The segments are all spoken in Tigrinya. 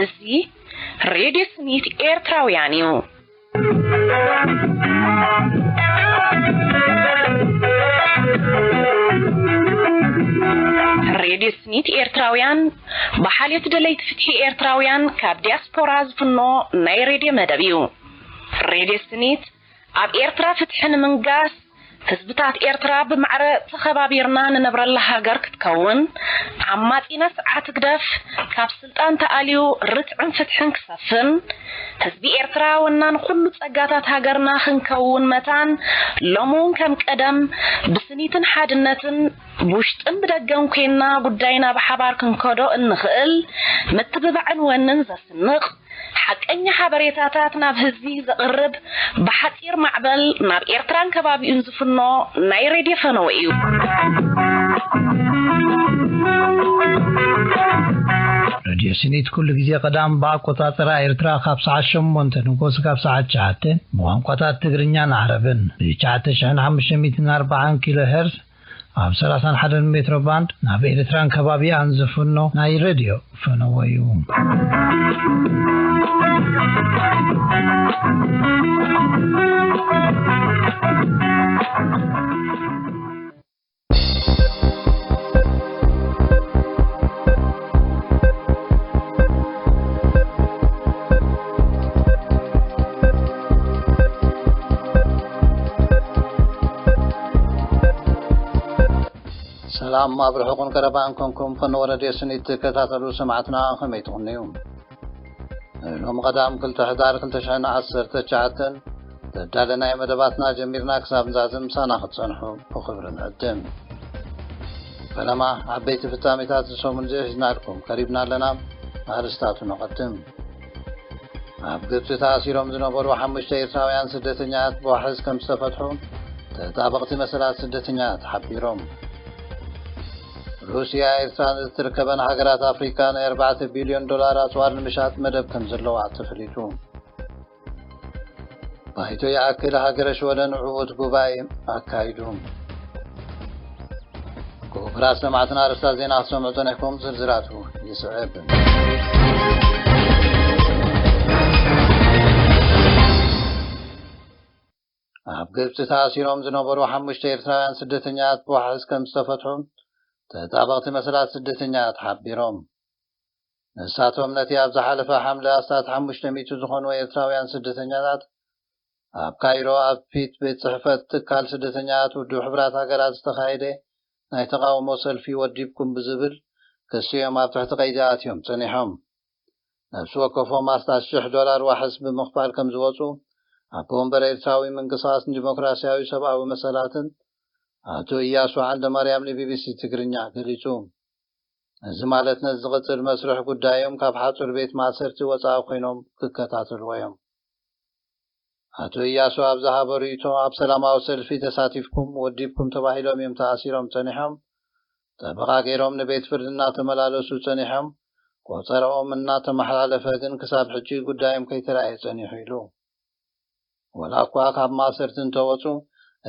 እዚ ሬድዮ ስኒት ኤርትራውያን እዩ። ሬድዮ ስኒት ኤርትራውያን ብሓልዮት ደለይቲ ፍትሒ ኤርትራውያን ካብ ዲያስፖራ ዝፍኖ ናይ ሬድዮ መደብ እዩ። ሬድዮ ስኒት ኣብ ኤርትራ ፍትሒ ንምንጋስ፣ ህዝብታት ኤርትራ ብማዕረ ተኸባቢርና ንነብረላ ሃገር ክትከውን፣ ዓማጺና ስርዓት ህግደፍ ካብ ስልጣን ተኣልዩ ርትዕን ፍትሕን ክሰፍን፣ ህዝቢ ኤርትራ ወናን ኩሉ ጸጋታት ሃገርና ክንከውን መታን፣ ሎሚ እውን ከም ቀደም ብስኒትን ሓድነትን ብውሽጥን ብደገን ኮይንና ጉዳይና ብሓባር ክንከዶ እንኽእል ምትብባዕን ወንን ዘስንቕ ሓቀኛ ሓበሬታታት ናብ ህዝቢ ዘቕርብ ብሓጺር ማዕበል ናብ ኤርትራን ከባቢኡን ዝፍኖ ናይ ሬድዮ ፈነወ እዩ። ሬድዮ ስኒት ኩሉ ግዜ ቀዳም ብኣቆጻጽራ ኤርትራ ካብ ሰዓት ሸሞንተ ንጎስ ካብ ሰዓት ትሽዓተ ብቋንቋታት ትግርኛን ዓረብን ብ ትሽዓተ ሽሕን ሓሙሽተ ሚእትን ኣርባዓን ኪሎ ሄርዝ ኣብ ሰላሳን ሓደን ሜትሮ ባንድ ናብ ኤርትራን ከባቢኣን ዝፍኖ ናይ ሬድዮ ፈነወ እዩ። ሰላም ኣብ ርሑቕን ቀረባን ኮንኩም ፈነወ ሬድዮ ስኒት ትከታተሉ ሰማዕትና ከመይ ትቕንዩ? ሎሚ ቀዳም ክልተ ሕዳር ክልተ ሽሕን ዓሰርተ ትሽዓተን ዘዳለናዮ መደባትና ጀሚርና ክሳብ ንዛዝም ምሳና ክትጸንሑ ብኽብሪ ንዕድም። ፈለማ ዓበይቲ ፍጻሜታት ዝሰሙን እዚ ሒዝናልኩም ቀሪብና ኣለና። ኣርስታቱ ነቐድም። ኣብ ግብጺ ተኣሲሮም ዝነበሩ ሓሙሽተ ኤርትራውያን ስደተኛታት ብዋሕስ ከም ዝተፈትሑ ተጣበቕቲ መሰላት ስደተኛታት ሓቢሮም። ሩስያ ኤርትራን እትርከበን ሃገራት ኣፍሪካ ናይ ኣርባዕተ ቢልዮን ዶላር ኣፅዋር ንምሻጥ መደብ ከም ዘለዋ ተፈሊጡ። ባይቶ ይኣክል ሃገረ ሽወደን ዕዉት ጉባኤ ኣካይዱ። ክቡራት ሰማዕትና ኣርእስታት ዜና ክትሰምዑ ጸኒሕኩም ዝርዝራቱ ይስዕብ። ኣብ ግብጺ ተኣሲሮም ዝነበሩ ሓሙሽተ ኤርትራውያን ስደተኛታት ብዋሕስ ከም ዝተፈትሑ ተጣበቕቲ መሰላት ስደተኛታት ሓቢሮም። ንሳቶም ነቲ ኣብ ዝሓለፈ ሓምለ ኣስታት ሓሙሽተ ሚእቲ ዝኾኑ ኤርትራውያን ስደተኛታት ኣብ ካይሮ ኣብ ፊት ቤት ጽሕፈት ትካል ስደተኛታት ውድብ ሕብራት ሃገራት ዝተኻየደ ናይ ተቓውሞ ሰልፊ ወዲብኩም ብዝብል ክሲ እዮም ኣብ ትሕቲ ቀይዲ ኣትዮም ጸኒሖም። ነፍሲ ወከፎም ኣስታት ሽሕ ዶላር ዋሕስ ብምኽፋል ከም ዝወጹ ኣቦ ወንበር ኤርትራዊ ምንቅስቓስ ንዲሞክራሲያዊ ሰብኣዊ መሰላትን ኣቶ እያሱ ዓንደማርያም ንቢቢሲ ትግርኛ ገሊጹ። እዚ ማለት ነቲ ዝቕጽል መስርሕ ጉዳዮም ካብ ሓጹር ቤት ማእሰርቲ ወጻኢ ኮይኖም ክከታተልዎ እዮም። ኣቶ እያሱ ኣብ ዝሃቦ ርእይቶ ኣብ ሰላማዊ ሰልፊ ተሳቲፍኩም ወዲብኩም ተባሂሎም እዮም ተኣሲሮም ጸኒሖም። ጠበቓ ገይሮም ንቤት ፍርዲ እናተመላለሱ ጸኒሖም። ቆጸርኦም እናተመሓላለፈ ግን ክሳብ ሕጂ ጉዳዮም ከይተራእየ ጸኒሑ ኢሉ። ወላ እኳ ካብ ማእሰርቲ እንተወጹ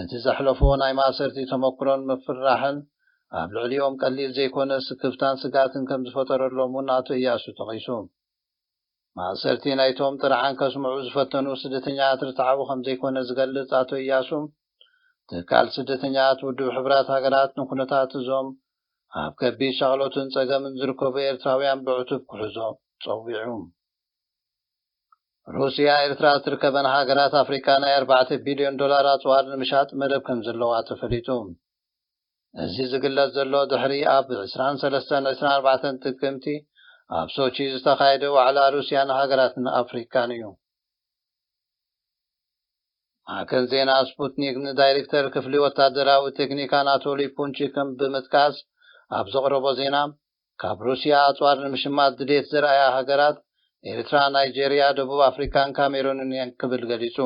እቲ ዘሕለፍዎ ናይ ማእሰርቲ ተመክሮን ምፍርራሕን ኣብ ልዕሊኦም ቀሊል ዘይኮነ ስክፍታን ስግኣትን ከም ዝፈጠረሎም እውን ኣቶ እያሱ ጠቒሱ። ማእሰርቲ ናይቶም ጥርዓን ከስምዑ ዝፈተኑ ስደተኛታት ርትዓዊ ከም ዘይኮነ ዝገልጽ ኣቶ እያሱ፣ ትካል ስደተኛታት ውድብ ሕብራት ሃገራት ንኩነታት እዞም ኣብ ከቢድ ሻቕሎትን ጸገምን ዝርከቡ ኤርትራውያን ብዕቱብ ክሕዞ ጸዊዑ። ሩስያ ኤርትራ ትርከበን ሃገራት ኣፍሪቃ ናይ ኣርባዕተ ቢልዮን ዶላር ኣጽዋር ንምሻጥ መደብ ከም ዘለዋ ተፈሊጡ። እዚ ዝግለጽ ዘሎ ድሕሪ ኣብ ዕስራን ሰለስተን ዕስራን ኣርባዕተን ጥቅምቲ ኣብ ሶቺ ዝተኻየደ ዋዕላ ሩስያን ሃገራትን ኣፍሪቃን እዩ። ማዕከን ዜና ስፑትኒክ ንዳይሬክተር ክፍሊ ወታደራዊ ቴክኒክ ኣናቶሊ ፑንቺክን ብምጥቃስ ኣብ ዘቕረቦ ዜና፣ ካብ ሩስያ ኣጽዋር ንምሽማት ድሌት ዘርኣያ ሃገራት ኤርትራ፣ ናይጄርያ፣ ደቡብ ኣፍሪካን ካሜሩንን እየን ክብል ገሊጹ።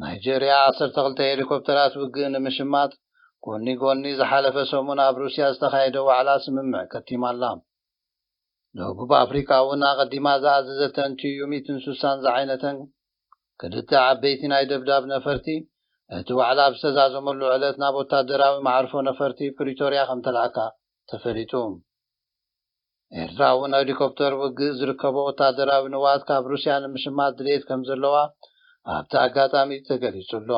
ናይጄርያ ዓሰርተ ክልተ ሄሊኮፕተራት ውግእ ንምሽማት ጎኒ ጎኒ ዝሓለፈ ሰሙን ኣብ ሩስያ ዝተኻየደ ዋዕላ ስምምዕ ከቲማ ኣላ። ደቡብ ኣፍሪካ እውን ኣቐዲማ ዝኣዘዘተን ቲዩ ሚእትን ሱሳን ዝዓይነተን ክልተ ዓበይቲ ናይ ደብዳብ ነፈርቲ፣ እቲ ዋዕላ ኣብ ዝተዛዘመሉ ዕለት ናብ ወታደራዊ መዓርፎ ነፈርቲ ፕሪቶርያ ከም ተላእካ ተፈሊጡ። ኤርትራ እውን ሄሊኮፕተር ውግእ ዝርከቦ ወታደራዊ ንዋት ካብ ሩስያ ንምሽማት ድሌት ከም ዘለዋ ኣብቲ ኣጋጣሚ ተገሊጹ ኣሎ።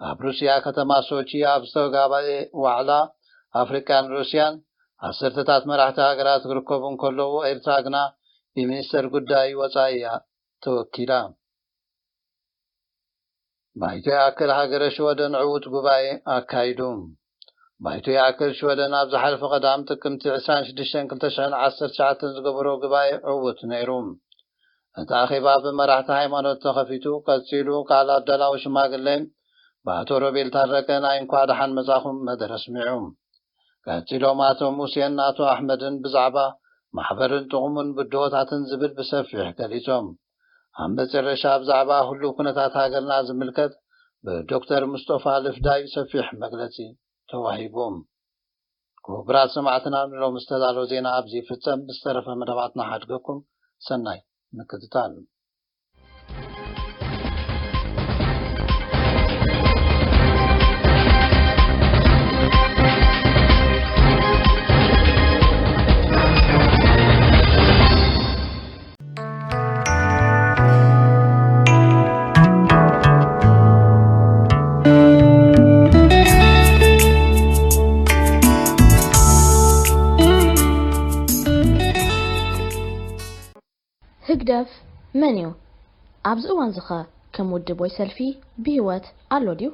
ኣብ ሩስያ ከተማ ሶቺ ኣብ ዝተጋባኤ ዋዕላ ኣፍሪቃን ሩስያን ዓሰርተታት መራሕቲ ሃገራት ክርከቡ እንከለዉ፣ ኤርትራ ግና ብሚኒስተር ጉዳይ ወጻኢ እያ ተወኪላ። ባይቶ ይኣክል ሃገረ ሽወደን ዕዉት ጉባኤ ኣካይዱ። ባይቶ ይኣክል ሽወደን ኣብ ዝሓለፈ ቀዳም ጥቅምቲ ዕስራን ሽዱሽተን ክልተ ሽሕን ዓሰርተ ትሽዓተን ዝገበሮ ጉባኤ ዕዉት ነይሩ። እቲ ኣኼባ ብመራሕቲ ሃይማኖት ተኸፊቱ ቀጺሉ፣ ቃል ኣዳላዊ ሽማግለ ብኣቶ ሮቤል ታረቀ ናይ እንኳዕ ደሓን መጻኹም መደረ ኣስሚዑ። ቀጺሎም ኣቶ ሙሴን ኣቶ ኣሕመድን ብዛዕባ ማሕበርን ጥቕሙን ብድሆታትን ዝብል ብሰፊሕ ገሊጾም። ኣብ መጨረሻ ብዛዕባ ህሉው ኩነታት ሃገርና ዝምልከት ብዶክተር ሙስጦፋ ልፍዳይ ሰፊሕ መግለጺ ተዋሂቡ። ክቡራት ሰማዕትና፣ ንሎም ዝተዳሎ ዜና ኣብዚ ይፍጸም። ብዝተረፈ መደባትና ሓድገኩም። ሰናይ ምክትታል። ህግደፍ መን እዩ? ኣብዚ እዋንዚኸ ከም ውድብ ወይ ሰልፊ ብህይወት ኣሎ ድዩ?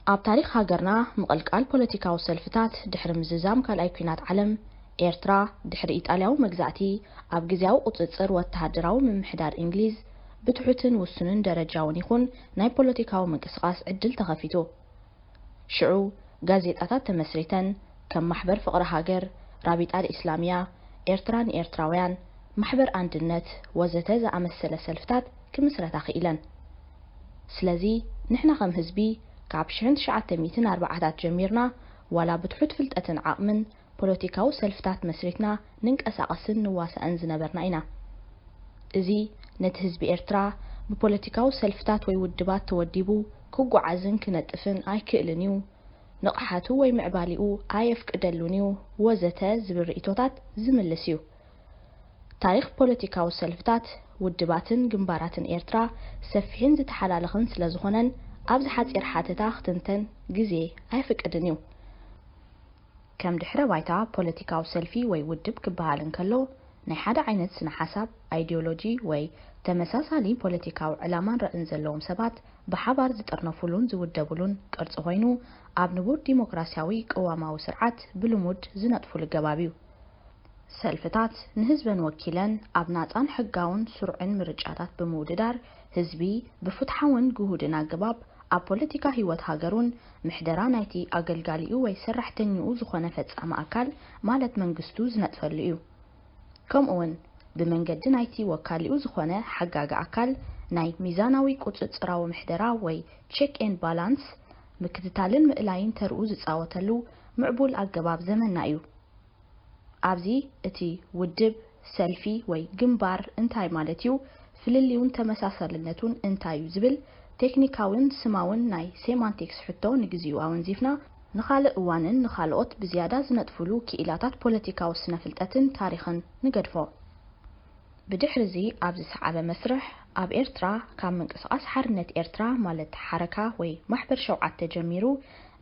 ኣብ ታሪኽ ሃገርና፣ ምቕልቃል ፖለቲካዊ ሰልፍታት ድሕሪ ምዝዛም ካልኣይ ኲናት ዓለም፣ ኤርትራ፣ ድሕሪ ኢጣልያዊ መግዛእቲ፣ ኣብ ግዝያዊ ቁጽጽር ወተሃደራዊ ምምሕዳር እንግሊዝ፣ ብትሑትን ውሱንን ደረጃ እውን ይኹን ናይ ፖለቲካዊ ምንቅስቓስ ዕድል ተኸፊቱ። ሽዑ፣ ጋዜጣታት ተመስሪተን፣ ከም ማሕበር ፍቕሪ ሃገር፣ ራቢጣ ኣልኢስላምያ፣ ኤርትራ ንኤርትራውያን፣ ማሕበር ኣንድነት፣ ወዘተ ዝኣመሰለ ሰልፍታት ክምስረታ ክኢለን። ስለዚ፣ ንሕና ከም ህዝቢ፣ ካብ ሽሕን ትሽዓተ ሚእትን ኣርባዓታት ጀሚርና፣ ዋላ ብትሑት ፍልጠትን ዓቕምን፣ ፖለቲካዊ ሰልፍታት መስሪትና፣ ንንቀሳቐስን ንዋሳእን ዝነበርና ኢና። እዚ፣ ነቲ ህዝቢ ኤርትራ፣ ብፖለቲካዊ ሰልፍታት ወይ ውድባት ተወዲቡ፣ ክጓዓዝን ክነጥፍን ኣይክእልን እዩ፣ ንቕሓቱ ወይ ምዕባሊኡ ኣየፍቅደሉን እዩ፣ ወዘተ ዝብል ርእይቶታት ዝምልስ እዩ። ታሪኽ ፖለቲካዊ ሰልፍታት፣ ውድባትን ግንባራትን ኤርትራ ሰፊሕን ዝተሓላለኸን ስለ ዝኾነን፣ ኣብዚ ሓጺር ሓተታ ክትንተን ግዜ ኣየፍቅድን እዩ። ከም ድሕረ ባይታ፣ ፖለቲካዊ ሰልፊ ወይ ውድብ ክበሃል እንከሎ፣ ናይ ሓደ ዓይነት ስነ ሓሳብ፣ ኣይዲዮሎጂ ወይ ተመሳሳሊ ፖለቲካዊ ዕላማን ራእን ዘለዎም ሰባት ብሓባር ዝጥርነፉሉን ዝውደቡሉን ቅርጺ ኮይኑ፣ ኣብ ንቡር ዲሞክራሲያዊ ቅዋማዊ ስርዓት ብልሙድ ዝነጥፉሉ ገባብ እዩ። ሰልፍታት ንህዝበን ወኪለን ኣብ ናጻን ሕጋውን ስሩዕን ምርጫታት ብምውድዳር፣ ህዝቢ ብፍትሓውን ግሁድን ኣገባብ ኣብ ፖለቲካ ህይወት ሃገሩን ምሕደራ ናይቲ ኣገልጋሊኡ ወይ ሰራሕተኛኡ ዝኾነ ፈጻሚ ኣካል፣ ማለት መንግስቱ፣ ዝነጥፈሉ እዩ። ከምኡውን ብመንገዲ ናይቲ ወካሊኡ ዝኾነ ሓጋጊ ኣካል ናይ ሚዛናዊ ቁጽጽራዊ ምሕደራ ወይ ቼክ ኤንድ ባላንስ ምክትታልን ምእላይን ተርኡ ዝጻወተሉ ምዕቡል ኣገባብ ዘመንና እዩ። ኣብዚ እቲ ውድብ፣ ሰልፊ ወይ ግንባር እንታይ ማለት እዩ፣ ፍልልዩን ተመሳሳልነቱን እንታይ እዩ ዝብል ቴክኒካውን ስማውን ናይ ሴማንቲክስ ሕቶ ንግዚኡ ኣወንዚፍና፣ ንኻልእ እዋንን ንኻልኦት ብዝያዳ ዝነጥፉሉ ክኢላታት ፖለቲካዊ ስነ-ፍልጠትን ታሪኽን ንገድፎ። ብድሕርዚ ኣብ ዝሰዓበ መስርሕ፣ ኣብ ኤርትራ ካብ ምንቅስቓስ ሓርነት ኤርትራ ማለት ሓረካ ወይ ማሕበር ሸውዓተ ጀሚሩ፣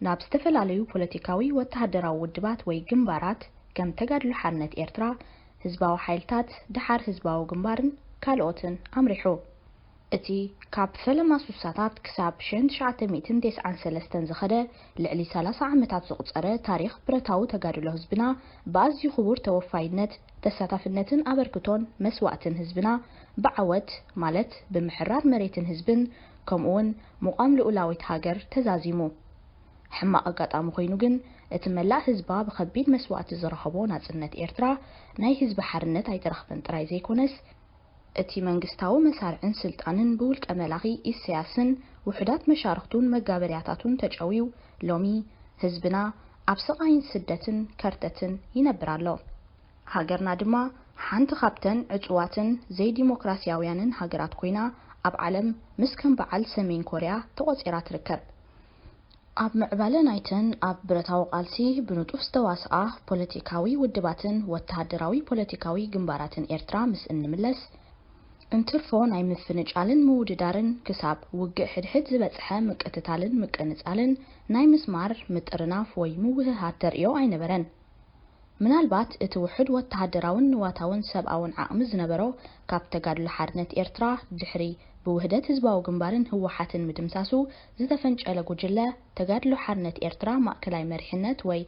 ናብ ዝተፈላለዩ ፖለቲካዊ ወተሃደራዊ ውድባት ወይ ግንባራት ከም ተጋድሎ ሓርነት ኤርትራ፣ ህዝባዊ ሓይልታት፣ ደሓር ህዝባዊ ግንባርን ካልኦትን ኣምሪሑ። እቲ ካብ ፈለማ ሱሳታት ክሳብ ሽሕን ትሽዓተ ሚእትን ተስዓን ሰለስተን ዝኸደ ልዕሊ ሰላሳ ዓመታት ዘቑጸረ ታሪኽ ብረታዊ ተጋድሎ ህዝብና ብኣዝዩ ክቡር ተወፋይነት፣ ተሳታፍነትን ኣበርክቶን መስዋእትን ህዝብና ብዓወት፣ ማለት ብምሕራር መሬትን ህዝብን፣ ከምኡውን ምቋም ልኡላዊት ሃገር ተዛዚሙ። ሕማቕ ኣጋጣሚ ኮይኑ ግን፣ እቲ መላእ ህዝባ ብኸቢድ መስዋእቲ ዝረኸቦ ናጽነት ኤርትራ፣ ናይ ህዝቢ ሓርነት ኣይተረኽበን ጥራይ ዘይኮነስ፣ እቲ መንግስታዊ መሳርዕን ስልጣንን ብውልቀ መላኺ ኢሰያስን ውሑዳት መሻርኽቱን መጋበርያታቱን ተጨውዩ፣ ሎሚ ህዝብና ኣብ ስቓይን ስደትን ከርተትን ይነብር ኣሎ። ሃገርና ድማ ሓንቲ ካብተን ዕጹዋትን ዘይዲሞክራስያውያንን ሃገራት ኮይና፣ ኣብ ዓለም ምስ ከም በዓል ሰሜን ኮርያ ተቖጺራ ትርከብ። ኣብ ምዕባለ ናይተን ኣብ ብረታዊ ቃልሲ ብንጡፍ ዝተዋስኣ ፖለቲካዊ ውድባትን ወተሃደራዊ ፖለቲካዊ ግንባራትን ኤርትራ ምስ እንምለስ፣ እንትርፎ ናይ ምፍንጫልን ምውድዳርን ክሳብ ውግእ ሕድሕድ ዝበጽሐ ምቅትታልን ምቅንጻልን ናይ ምስማር ምጥርናፍ ወይ ምውህሃድ ተርእዮ ኣይነበረን። ምናልባት እቲ ውሑድ ወተሃደራውን ንዋታውን ሰብኣውን ዓቕሚ ዝነበሮ ካብ ተጋድሎ ሓርነት ኤርትራ ድሕሪ ብውህደት ህዝባዊ ግንባርን ህወሓትን ምድምሳሱ ዝተፈንጨለ ጉጅለ ተጋድሎ ሓርነት ኤርትራ ማእከላይ መሪሕነት ወይ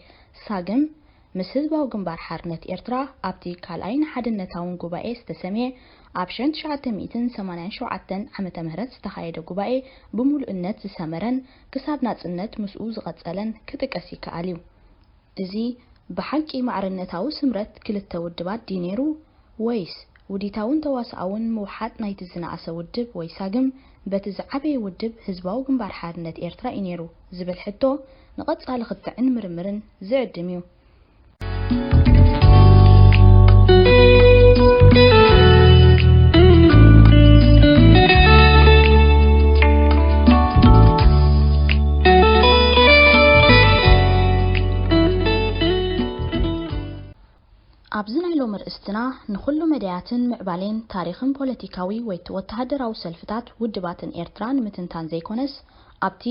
ሳግም ምስ ህዝባዊ ግንባር ሓርነት ኤርትራ ኣብቲ ካልኣይን ሓድነታውን ጉባኤ ዝተሰምየ ኣብ ሽሕን ትሽዓተ ሚእትን ሰማንያን ሸውዓተን ዓመተ ምህረት ዝተኻየደ ጉባኤ ብምሉእነት ዝሰመረን ክሳብ ናጽነት ምስኡ ዝቐጸለን ክጥቀስ ይከኣል እዩ። እዚ ብሓቂ ማዕርነታዊ ስምረት ክልተ ውድባት ድዩ ነይሩ? ወይስ ውዲታውን ተዋስኣውን ምውሓጥ ናይቲ ዝነኣሰ ውድብ ወይ ሳግም በቲ ዝዓበየ ውድብ ህዝባዊ ግንባር ሓርነት ኤርትራ እዩ ነይሩ ዝብል ሕቶ ንቐጻሊ ክትዕን ምርምርን ዝዕድም እዩ። ኣብዚ ናይ ሎሚ ርእስትና ንኹሉ መዳያትን ምዕባሌን ታሪኽን ፖለቲካዊ ወይ ወተሃደራዊ ሰልፍታት ውድባትን ኤርትራ ንምትንታን ዘይኮነስ፣ ኣብቲ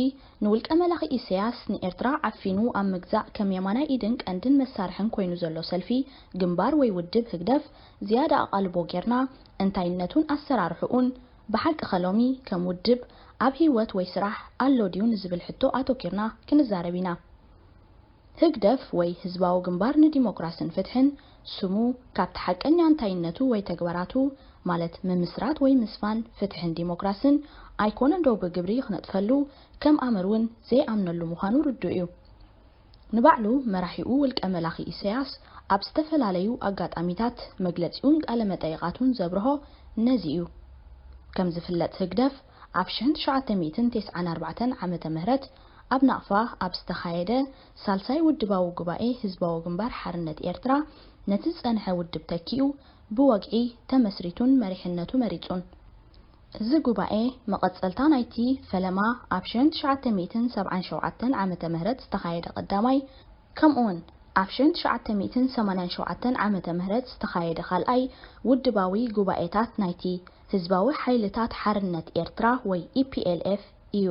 ንውልቀ መላኺ ኢሰያስ ንኤርትራ ዓፊኑ ኣብ ምግዛእ ከም የማናይ ኢድን ቀንድን መሳርሕን ኮይኑ ዘሎ ሰልፊ፣ ግንባር ወይ ውድብ ህግደፍ ዝያዳ ኣቓልቦ ጌርና እንታይነቱን ኣሰራርሕኡን ብሓቂ ከ ሎሚ ከም ውድብ ኣብ ህይወት ወይ ስራሕ ኣሎ ድዩ ንዝብል ሕቶ ኣተኩርና ክንዛረብ ኢና። ህግደፍ ወይ ህዝባዊ ግንባር ንዲሞክራስን ፍትሕን ስሙ ካብቲ ሓቀኛ እንታይነቱ ወይ ተግባራቱ ማለት ምምስራት ወይ ምስፋን ፍትሕን ዲሞክራስን ኣይኮነን ዶ ብግብሪ ክነጥፈሉ ከም ኣመር እውን ዘይኣምነሉ ምዃኑ ርዱእ እዩ። ንባዕሉ መራሒኡ ውልቀ መላኺ ኢሰያስ ኣብ ዝተፈላለዩ ኣጋጣሚታት መግለጺኡን ቃለ መጠይቓቱን ዘብርሆ ነዚ እዩ። ከም ዝፍለጥ ህግደፍ ኣብ ሽሕን ትሽዓተ ሚእትን ተስዓን ኣርባዕተን ዓመተ ምህረት ኣብ ናቕፋ ኣብ ዝተኻየደ ሳልሳይ ውድባዊ ጉባኤ ህዝባዊ ግንባር ሓርነት ኤርትራ ነቲ ዝጸንሐ ውድብ ተኪኡ ብወግዒ ተመስሪቱን መሪሕነቱ መሪጹን። እዚ ጉባኤ መቐጸልታ ናይቲ ፈለማ ኣብ ሽሕን ትሽዓተ ሚእትን ሰብዓን ሸውዓተን ዓመተ ምህረት ዝተኻየደ ቀዳማይ ከምኡውን ኣብ ሽሕን ትሽዓተ ሚእትን ሰማንያን ሸውዓተን ዓመተ ምህረት ዝተኻየደ ካልኣይ ውድባዊ ጉባኤታት ናይቲ ህዝባዊ ሓይልታት ሓርነት ኤርትራ ወይ ኢፒኤልኤፍ እዩ።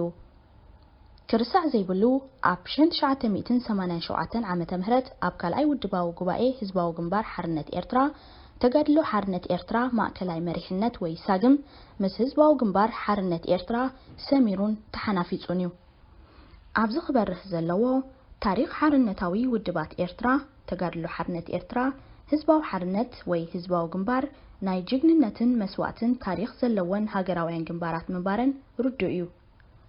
ክርሳዕ ዘይብሉ፣ ኣብ ሽሕን ትሽዓተ ሚእትን ሰማንያን ሸውዓተን ዓመተ ምህረት ኣብ ካልኣይ ውድባዊ ጉባኤ ህዝባዊ ግንባር ሓርነት ኤርትራ፣ ተጋድሎ ሓርነት ኤርትራ ማእከላይ መሪሕነት ወይ ሳግም ምስ ህዝባዊ ግንባር ሓርነት ኤርትራ ሰሚሩን ተሓናፊጹን እዩ። ኣብዚ ክበርህ ዘለዎ፣ ታሪኽ ሓርነታዊ ውድባት ኤርትራ፣ ተጋድሎ ሓርነት ኤርትራ፣ ህዝባዊ ሓርነት ወይ ህዝባዊ ግንባር ናይ ጅግንነትን መስዋእትን ታሪኽ ዘለወን ሃገራውያን ግንባራት ምንባረን ርዱእ እዩ።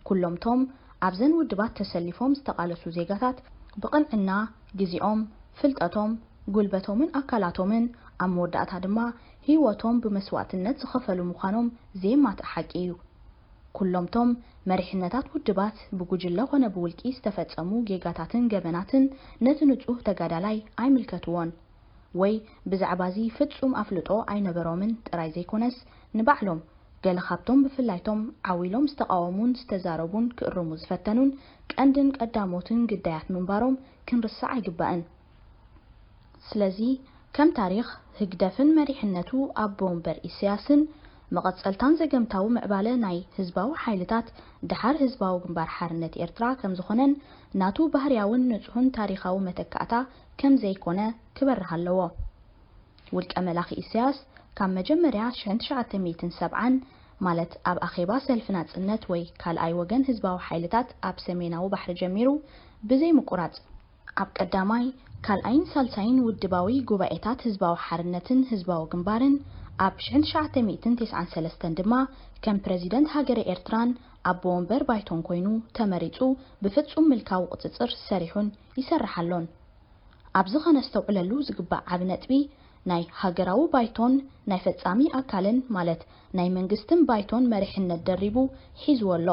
ኩሎምቶም ኣብዘን ውድባት ተሰሊፎም ዝተቓለሱ ዜጋታት ብቕንዕና ግዜኦም፣ ፍልጠቶም፣ ጉልበቶምን ኣካላቶምን ኣብ መወዳእታ ድማ ህይወቶም ብመስዋእትነት ዝኸፈሉ ምዃኖም ዘየማትእ ሓቂ እዩ። ኩሎምቶም መሪሕነታት ውድባት ብጉጅለ ኾነ ብውልቂ ዝተፈጸሙ ጌጋታትን ገበናትን ነቲ ንጹህ ተጋዳላይ ኣይምልከትዎን ወይ ብዛዕባዚ ፍጹም ኣፍልጦ ኣይነበሮምን ጥራይ ዘይኮነስ ንባዕሎም ገለ ካብቶም ብፍላይቶም ዓው ኢሎም ዝተቓወሙን ዝተዛረቡን ክእርሙ ዝፈተኑን ቀንድን ቀዳሞትን ግዳያት ምንባሮም ክንርስዕ ኣይግባእን። ስለዚ ከም ታሪኽ ህግደፍን መሪሕነቱ ኣቦ ወንበር ኢሰያስን መቐጸልታን ዘገምታዊ ምዕባለ ናይ ህዝባዊ ሓይልታት ደሓር ህዝባዊ ግንባር ሓርነት ኤርትራ ከም ዝኾነን ናቱ ባህርያውን ንጹህን ታሪኻዊ መተካእታ ከም ዘይኮነ ክበርህ ኣለዎ። ውልቀ መላኺ ኢሰያስ ካብ መጀመርያ ሽሕን ትሽዓተ ሚእትን ሰብዓን ማለት ኣብ ኣኼባ ሰልፊ ናጽነት ወይ ካልኣይ ወገን ህዝባዊ ሓይልታት ኣብ ሰሜናዊ ባሕሪ ጀሚሩ ብዘይ ምቁራጽ ኣብ ቀዳማይ፣ ካልኣይን ሳልሳይን ውድባዊ ጉባኤታት ህዝባዊ ሓርነትን ህዝባዊ ግንባርን ኣብ ሽሕን ትሽዓተ ሚእትን ተስዓን ሰለስተን ድማ ከም ፕረዚደንት ሃገረ ኤርትራን ኣቦ ወንበር ባይቶን ኮይኑ ተመሪጹ ብፍጹም ምልካዊ ቁጽጽር ሰሪሑን ይሰርሕ ኣሎን። ኣብዚ ከነስተውዕለሉ ዝግባእ ዓቢ ነጥቢ፣ ናይ ሃገራዊ ባይቶን ናይ ፈጻሚ ኣካልን፣ ማለት ናይ መንግስትን ባይቶን መሪሕነት ደሪቡ ሒዝዎ ኣሎ።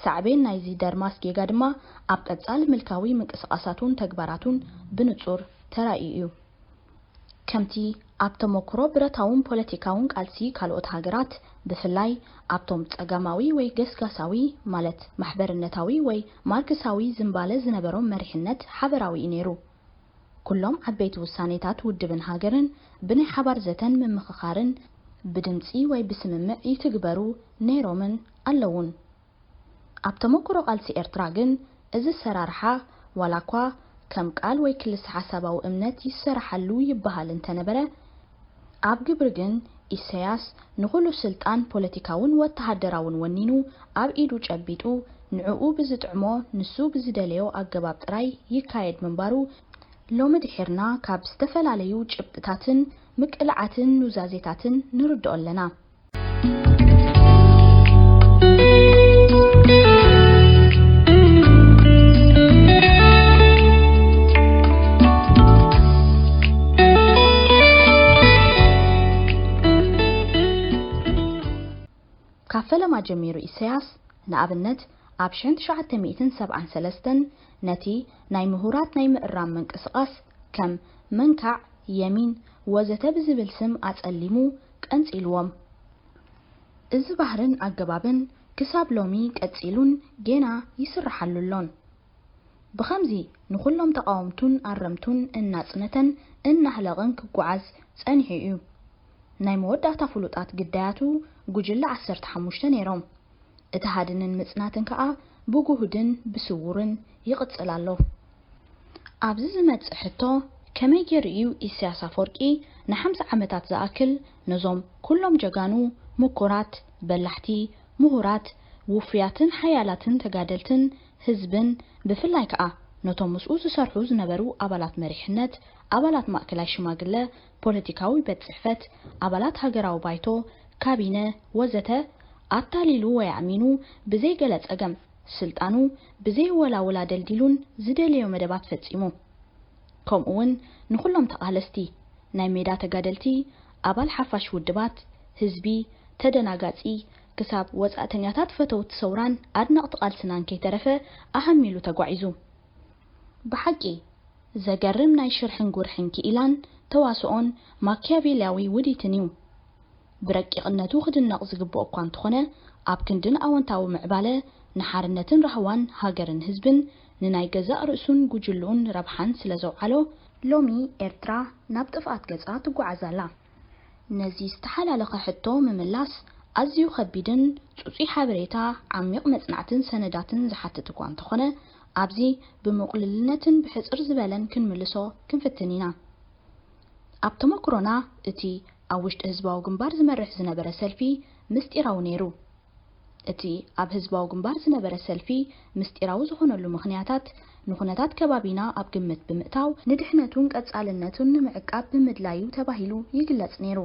ሳዕቤን ናይዚ ደርማስ ጌጋ ድማ ኣብ ቀጻሊ ምልካዊ ምንቅስቓሳቱን ተግባራቱን ብንጹር ተራእዩ እዩ። ከምቲ ኣብ ተመክሮ ብረታውን ፖለቲካውን ቃልሲ ካልኦት ሃገራት፣ ብፍላይ ኣብቶም ጸጋማዊ ወይ ገስጋሳዊ፣ ማለት ማሕበርነታዊ ወይ ማርክሳዊ ዝንባለ ዝነበሮም መሪሕነት ሓበራዊ እዩ ነይሩ። ኩሎም ዓበይቲ ውሳኔታት ውድብን ሃገርን ብናይ ሓባር ዘተን ምምኽኻርን ብድምጺ ወይ ብስምምዕ ይትግበሩ ነይሮምን ኣለውን። ኣብ ተመክሮ ቃልሲ ኤርትራ ግን እዚ ኣሰራርሓ ዋላ እኳ ከም ቃል ወይ ክልሰ ሓሳባዊ እምነት ይሰራሓሉ ይበሃል እንተነበረ፣ ኣብ ግብሪ ግን ኢሰያስ ንኹሉ ስልጣን ፖለቲካውን ወተሃደራውን ወኒኑ ኣብ ኢዱ ጨቢጡ ንዕኡ ብዝጥዕሞ ንሱ ብዝደለዮ ኣገባብ ጥራይ ይካየድ ምንባሩ ሎሚ ድሒርና ካብ ዝተፈላለዩ ጭብጥታትን ምቅላዓትን ኑዛዜታትን ንርድኦ ኣለና። ካብ ፈለማ ጀሚሩ ኢሰያስ፣ ንኣብነት፣ ኣብ ሽሕን ትሽዓተ ሚእትን ሰብዓን ሰለስተን ነቲ ናይ ምሁራት ናይ ምእራም ምንቅስቓስ ከም መንካዕ የሚን ወዘተ ብዝብል ስም ኣጸሊሙ ቀንጺልዎም። እዚ ባህርን ኣገባብን ክሳብ ሎሚ ቀጺሉን ጌና ይስርሓሉ ኣሎን። ብኸምዚ ንኹሎም ተቓወምቱን ኣረምቱን እናጽነተን እናህለቐን ክጓዓዝ ጸኒሑ እዩ። ናይ መወዳእታ ፍሉጣት ግዳያቱ ጉጅለ ዓሰርተ ሓሙሽተ ነይሮም። እቲ ሃድንን ምጽናትን ከኣ ብጉሁድን ብስዉርን ይቕጽል ኣሎ። ኣብዚ ዝመጽእ ሕቶ፣ ከመይ ገይሩ እዩ ኢሳያስ ኣፈወርቂ ንሓምሳ ዓመታት ዝኣክል ነዞም ኩሎም ጀጋኑ፣ ምኩራት፣ በላሕቲ፣ ምሁራት፣ ውፉያትን ሓያላትን ተጋደልትን ህዝብን፣ ብፍላይ ከኣ ነቶም ምስኡ ዝሰርሑ ዝነበሩ ኣባላት መሪሕነት፣ ኣባላት ማእከላይ ሽማግለ፣ ፖለቲካዊ ቤት ጽሕፈት፣ ኣባላት ሃገራዊ ባይቶ፣ ካቢነ፣ ወዘተ፣ ኣታሊሉ ወይ ኣእሚኑ ብዘይ ገለ ጸገም ስልጣኑ ብዘይ ወላውል ኣደልዲሉን ዝደለዮ መደባት ፈጺሙ። ከምኡውን ንኹሎም ተቓለስቲ፣ ናይ ሜዳ ተጋደልቲ፣ ኣባል ሓፋሽ ውድባት፣ ህዝቢ፣ ተደናጋጺ፣ ክሳብ ወጻእተኛታት ፈተውቲ ሰውራን ኣድነቕቲ ቃልስናን ከይተረፈ ኣሃሚሉ ተጓዒዙ። ብሓቂ ዘገርም ናይ ሽርሕን ጉርሕን ክኢላን ተዋስኦን ማኪያቬልያዊ ውዲትን እዩ። ብረቂቕነቱ ክድነቕ ዝግብኦ እኳ እንተኾነ፣ ኣብ ክንድን ኣወንታዊ ምዕባለ ንሓርነትን ራህዋን ሃገርን ህዝብን፣ ንናይ ገዛእ ርእሱን ጉጅልኡን ረብሓን ስለ ዘውዓሎ፣ ሎሚ ኤርትራ ናብ ጥፍኣት ገጻ ትጓዓዝ ኣላ። ነዚ ዝተሓላለኸ ሕቶ ምምላስ ኣዝዩ ከቢድን ጽጹይ ሓበሬታ፣ ዓሚቕ መጽናዕትን ሰነዳትን ዝሓትት እኳ እንተኾነ፣ ኣብዚ ብምቕሉልነትን ብሕጽር ዝበለን ክንምልሶ ክንፍትን ኢና። ኣብ ተመክሮና፣ እቲ ኣብ ውሽጢ ህዝባዊ ግንባር ዝመርሕ ዝነበረ ሰልፊ ምስጢራዊ ነይሩ። እቲ ኣብ ህዝባዊ ግንባር ዝነበረ ሰልፊ ምስጢራዊ ዝኾነሉ ምኽንያታት፣ ንኹነታት ከባቢና ኣብ ግምት ብምእታው፣ ንድሕነቱን ቀጻልነቱን ንምዕቃብ ብምድላዩ ተባሂሉ ይግለጽ ነይሩ።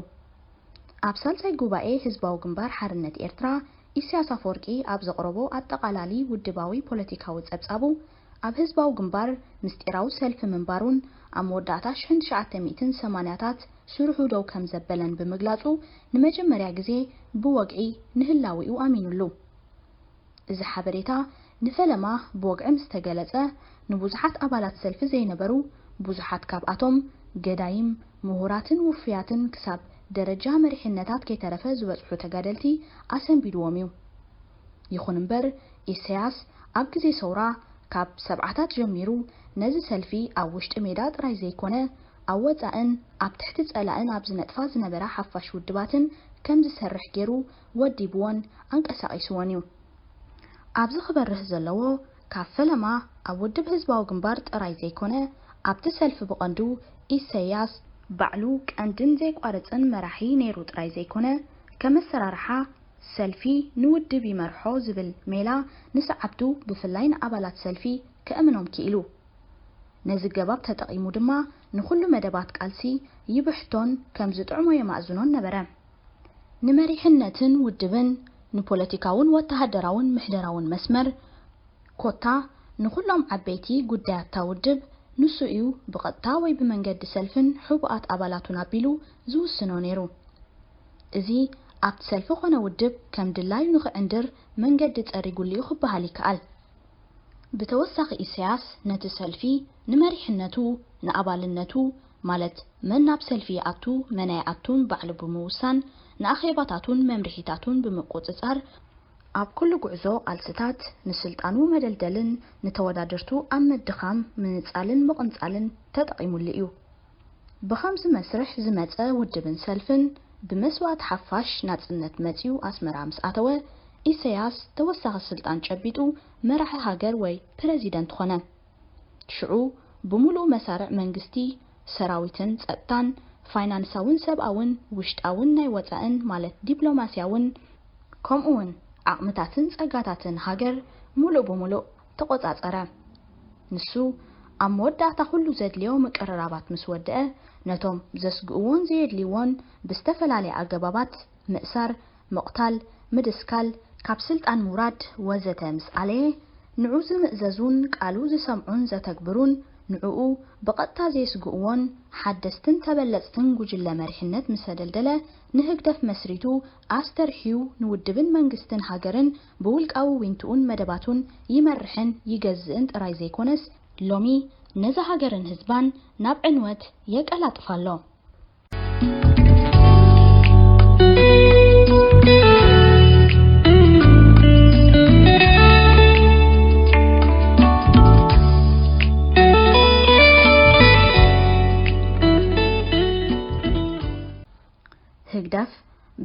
ኣብ ሳልሳይ ጉባኤ ህዝባዊ ግንባር ሓርነት ኤርትራ፣ ኢሳያስ ኣፈወርቂ ኣብ ዘቕረቦ ኣጠቓላሊ ውድባዊ ፖለቲካዊ ጸብጻቡ፣ ኣብ ህዝባዊ ግንባር ምስጢራዊ ሰልፊ ምንባሩን ኣብ መወዳእታ ሽሕን ትሽዓተ ሚእትን ሰማንያታት ስርሑ ደው ከም ዘበለን ብምግላጹ፣ ንመጀመርያ ግዜ ብወግዒ ንህላዌኡ ኣሚኑሉ። እዚ ሓበሬታ ንፈለማ ብወግዒ ምስ ተገለጸ፣ ንብዙሓት ኣባላት ሰልፊ ዘይነበሩ፣ ብዙሓት ካብኣቶም ገዳይም፣ ምሁራትን ውፉያትን ክሳብ ደረጃ መሪሕነታት ከይተረፈ ዝበጽሑ ተጋደልቲ ኣሰንቢድዎም እዩ። ይኹን እምበር፣ ኢሳያስ ኣብ ግዜ ሰውራ ካብ ሰብዓታት ጀሚሩ ነዚ ሰልፊ ኣብ ውሽጢ ሜዳ ጥራይ ዘይኮነ፣ ኣብ ወጻእን ኣብ ትሕቲ ጸላእን ኣብ ዝነጥፋ ዝነበራ ሓፋሽ ውድባትን ከም ዝሰርሕ ገይሩ ወዲብዎን ኣንቀሳቒስዎን እዩ። ኣብዚ ክበርህ ዘለዎ፣ ካብ ፈለማ ኣብ ውድብ ህዝባዊ ግንባር ጥራይ ዘይኮነ፣ ኣብቲ ሰልፊ ብቐንዱ ኢሳያስ ባዕሉ ቀንድን ዘይቋርጽን መራሒ ነይሩ ጥራይ ዘይኮነ፣ ከም ኣሰራርሓ ሰልፊ ንውድብ ይመርሖ ዝብል ሜላ ንሰዓብቱ፣ ብፍላይ ንኣባላት ሰልፊ ከእምኖም ክኢሉ። ነዚ ገባብ ተጠቒሙ ድማ ንኹሉ መደባት ቃልሲ ይብሕቶን ከም ዝጥዕሞ የማእዝኖን ነበረ። ንመሪሕነትን ውድብን፣ ንፖለቲካውን ወተሃደራውን ምሕደራውን መስመር፣ ኮታ ንኹሎም ዓበይቲ ጉዳያት እታ ውድብ ንሱ እዩ ብቐጥታ ወይ ብመንገዲ ሰልፍን ሕቡኣት ኣባላቱን ኣቢሉ ዝውስኖ ነይሩ። እዚ ኣብቲ ሰልፊ ኾነ ውድብ ከም ድላዩ ንኽዕንድር መንገዲ ጸሪጉሉ እዩ ክበሃል ይከኣል። ብተወሳኺ ኢሳያስ ነቲ ሰልፊ ንመሪሕነቱ፣ ንኣባልነቱ፣ ማለት መን ናብ ሰልፊ ይኣቱ፣ መን ኣይኣቱን ባዕሉ ብምውሳን፣ ንኣኼባታቱን መምርሒታቱን ብምቁጽጻር፣ ኣብ ኩሉ ጉዕዞ ቃልስታት ንስልጣኑ መደልደልን ንተወዳደርቱ ኣብ ምድኻም ምንጻልን ምቕንጻልን ተጠቒሙሉ እዩ። ብኸምዚ መስርሕ ዝመጸ ውድብን ሰልፍን ብመስዋእቲ ሓፋሽ ናጽነት መጺኡ ኣስመራ ምስ ኣተወ፣ ኢሳያስ ተወሳኺ ስልጣን ጨቢጡ መራሒ ሃገር ወይ ፕረዚደንት ኾነ። ሽዑ ብምሉእ መሳርዕ መንግስቲ፣ ሰራዊትን ጸጥታን፣ ፋይናንሳውን ሰብኣውን ውሽጣውን ናይ ወጻእን ማለት ዲፕሎማስያውን ከምኡውን ዓቕምታትን ጸጋታትን ሃገር ምሉእ ብምሉእ ተቖጻጸረ። ንሱ ኣብ መወዳእታ ኩሉ ዘድልዮ ምቅርራባት ምስ ወደአ፣ ነቶም ዘስግእዎን ዘየድልይዎን ብዝተፈላለየ ኣገባባት ምእሳር፣ ምቕታል፣ ምድስካል፣ ካብ ስልጣን ምውራድ ወዘተ ምስ ኣለየ፣ ንዑ ዝምእዘዙን ቃሉ ዝሰምዑን ዘተግብሩን ንዕኡ ብቐጥታ ዘየስግእዎን ሓደስትን ተበለጽትን ጉጅለ መሪሕነት ምስ ኣደልደለ፣ ንህግደፍ መስሪቱ ኣስተርሕዩ ንውድብን መንግስትን ሃገርን ብውልቃዊ ዊንትኡን መደባቱን ይመርሕን ይገዝእን ጥራይ ዘይኮነስ፣ ሎሚ ነዛ ሃገርን ህዝባን ናብ ዕንወት የቀላጥፋ ኣሎ። ህግደፍ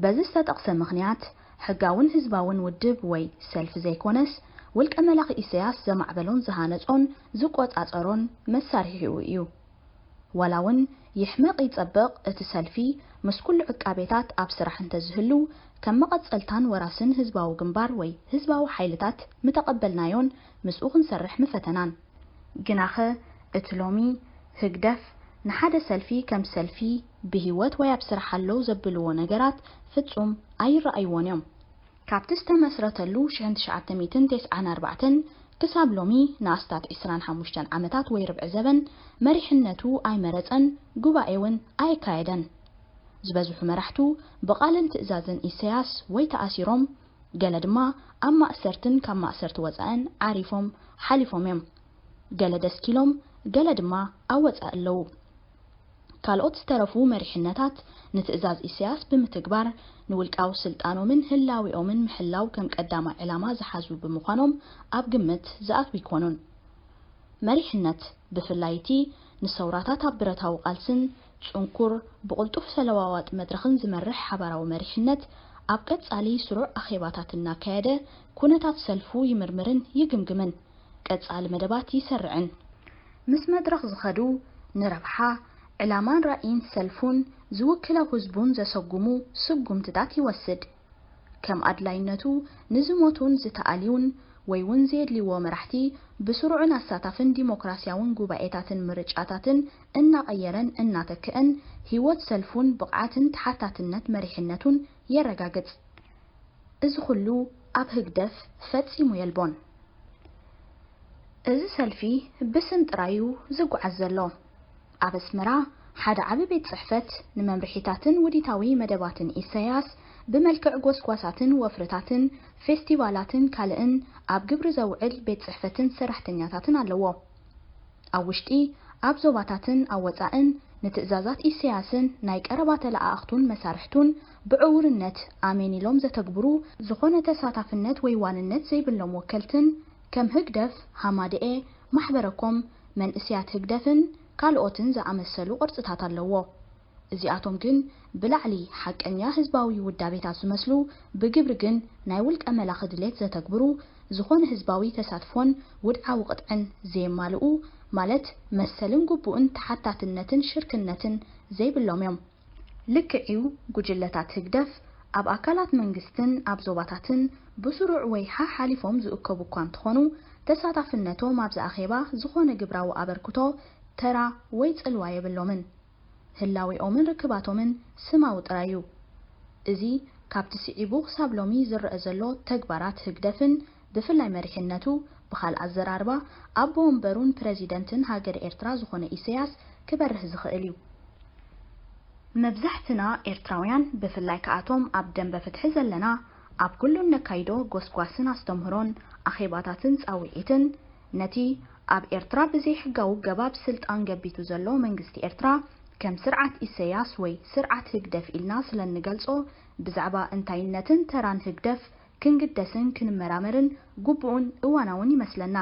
በዚ ዝተጠቕሰ ምኽንያት ሕጋውን ህዝባውን ውድብ ወይ ሰልፊ ዘይኮነስ፣ ውልቀ መላኺ ኢሳያስ ዘማዕበሎን ዝሃነጾን ዝቆጻጸሮን መሳርሒኡ እዩ። ዋላ እውን ይሕመቕ ይጸብቕ፣ እቲ ሰልፊ ምስ ኩሉ ዕቃቤታት ኣብ ስራሕ እንተዝህሉ፣ ከም መቐጸልታን ወራስን ህዝባዊ ግንባር ወይ ህዝባዊ ሓይልታት ምተቐበልናዮን ምስኡ ክንሰርሕ ምፈተናን። ግናኸ እቲ ሎሚ ህግደፍ ንሓደ ሰልፊ ከም ሰልፊ ብህይወት ወይ ኣብ ስራሕ ኣለዉ ዘብልዎ ነገራት ፍጹም ኣይረኣይዎን እዮም። ካብቲ ዝተመስረተሉ ሽሕን ትሽዓተ ሚእትን ተስዓን ኣርባዕተን ክሳብ ሎሚ ንኣስታት ዕስራን ሓሙሽተን ዓመታት ወይ ርብዒ ዘበን መሪሕነቱ ኣይመረጸን፣ ጉባኤ እውን ኣየካየደን። ዝበዝሑ መራሕቱ ብቓልን ትእዛዝን ኢሳያስ ወይ ተኣሲሮም፣ ገለ ድማ ኣብ ማእሰርትን ካብ ማእሰርቲ ወጻእን ዓሪፎም ሓሊፎም እዮም። ገለ ደስኪሎም፣ ገለ ድማ ኣብ ወጻኢ ኣለዉ። ካልኦት ዝተረፉ መሪሕነታት ንትእዛዝ ኢሳያስ ብምትግባር ንውልቃዊ ስልጣኖምን ህላዌኦምን ምሕላው ከም ቀዳማይ ዕላማ ዝሓዙ ብምዃኖም ኣብ ግምት ዝኣትዉ ኣይኮኑን። መሪሕነት ብፍላይ እቲ ንሰውራታት ኣብ ብረታዊ ቃልስን ጽንኩር ብቕልጡፍ ተለዋዋጢ መድረኽን ዝመርሕ ሓባራዊ መሪሕነት ኣብ ቀጻሊ ስሩዕ ኣኼባታት እናካየደ ኩነታት ሰልፉ ይምርምርን ይግምግምን። ቀጻሊ መደባት ይሰርዕን። ምስ መድረኽ ዝኸዱ ንረብሓ፣ ዕላማን ራእይን ሰልፉን ዝውክሎ ህዝቡን ዘሰጉሙ ስጉምትታት ይወስድ። ከም ኣድላይነቱ ንዝሞቱን ዝተኣልዩን ወይ እውን ዘየድልይዎ መራሕቲ ብስሩዕን ኣሳታፍን ዲሞክራሲያውን ጉባኤታትን ምርጫታትን እናቐየረን እናተክአን ህይወት ሰልፉን ብቕዓትን ተሓታትነት መሪሕነቱን የረጋግጽ። እዚ ኩሉ ኣብ ህግደፍ ፈጺሙ የልቦን። እዚ ሰልፊ ብስም ጥራዩ ዝጓዓዝ ዘሎ። ኣብ ኣስመራ ሓደ ዓቢ ቤት ጽሕፈት ንመምርሒታትን ውዲታዊ መደባትን ኢሳያስ ብመልክዕ ጎስጓሳትን ወፍርታትን ፌስቲቫላትን ካልእን ኣብ ግብሪ ዘውዕል ቤት ጽሕፈትን ሰራሕተኛታትን ኣለዎ። ኣብ ውሽጢ፣ ኣብ ዞባታትን ኣብ ወጻእን ንትእዛዛት ኢሳያስን ናይ ቀረባ ተለኣኣኽቱን መሳርሕቱን ብዕውርነት ኣሜን ኢሎም ዘተግብሩ፣ ዝኾነ ተሳታፍነት ወይ ዋንነት ዘይብሎም ወከልትን ከም ህግደፍ፣ ሃማደኤ፣ ማሕበረኮም፣ መንእስያት ህግደፍን ካልኦትን ዝኣመሰሉ ቅርጽታት ኣለዎ። እዚኣቶም ግን ብላዕሊ ሓቀኛ ህዝባዊ ውዳቤታት ዝመስሉ፣ ብግብሪ ግን ናይ ውልቀ መላኺ ድሌት ዘተግብሩ፣ ዝኾነ ህዝባዊ ተሳትፎን ውድዓዊ ቅጥዕን ዘየማልኡ፣ ማለት መሰልን ግቡእን ተሓታትነትን ሽርክነትን ዘይብሎም እዮም። ልክዕ እዩ፣ ጉጅለታት ህግደፍ ኣብ ኣካላት መንግስትን ኣብ ዞባታትን ብስሩዕ ወይ ሓሓሊፎም ዝእከቡ እኳ እንተኾኑ፣ ተሳታፍነቶም ኣብዚ ኣኼባ ዝኾነ ግብራዊ ኣበርክቶ፣ ተራ ወይ ጽልዋ የብሎምን። ህላዌኦምን ርክባቶምን ስማዊ ጥራይ እዩ። እዚ ካብቲ ስዒቡ ክሳብ ሎሚ ዝረኣ ዘሎ ተግባራት ህግደፍን ብፍላይ መሪሕነቱ፣ ብኻልእ ኣዘራርባ፣ ኣቦ ወንበሩን ፕረዚደንትን ሃገር ኤርትራ ዝኾነ ኢሰያስ ክበርህ ዝኽእል እዩ። መብዛሕትና ኤርትራውያን፣ ብፍላይ ከኣቶም ኣብ ደንበ ፍትሒ ዘለና፣ ኣብ ኩሉ እነካይዶ ጎስጓስን ኣስተምህሮን ኣኼባታትን ጻውዒትን፣ ነቲ ኣብ ኤርትራ ብዘይሕጋዊ ገባብ ስልጣን ገቢቱ ዘሎ መንግስቲ ኤርትራ ከም ስርዓት ኢሰያስ ወይ ስርዓት ህግደፍ ኢልና ስለ እንገልጾ፣ ብዛዕባ እንታይነትን ተራን ህግደፍ ክንግደስን ክንመራመርን ግቡእን እዋናውን ይመስለና።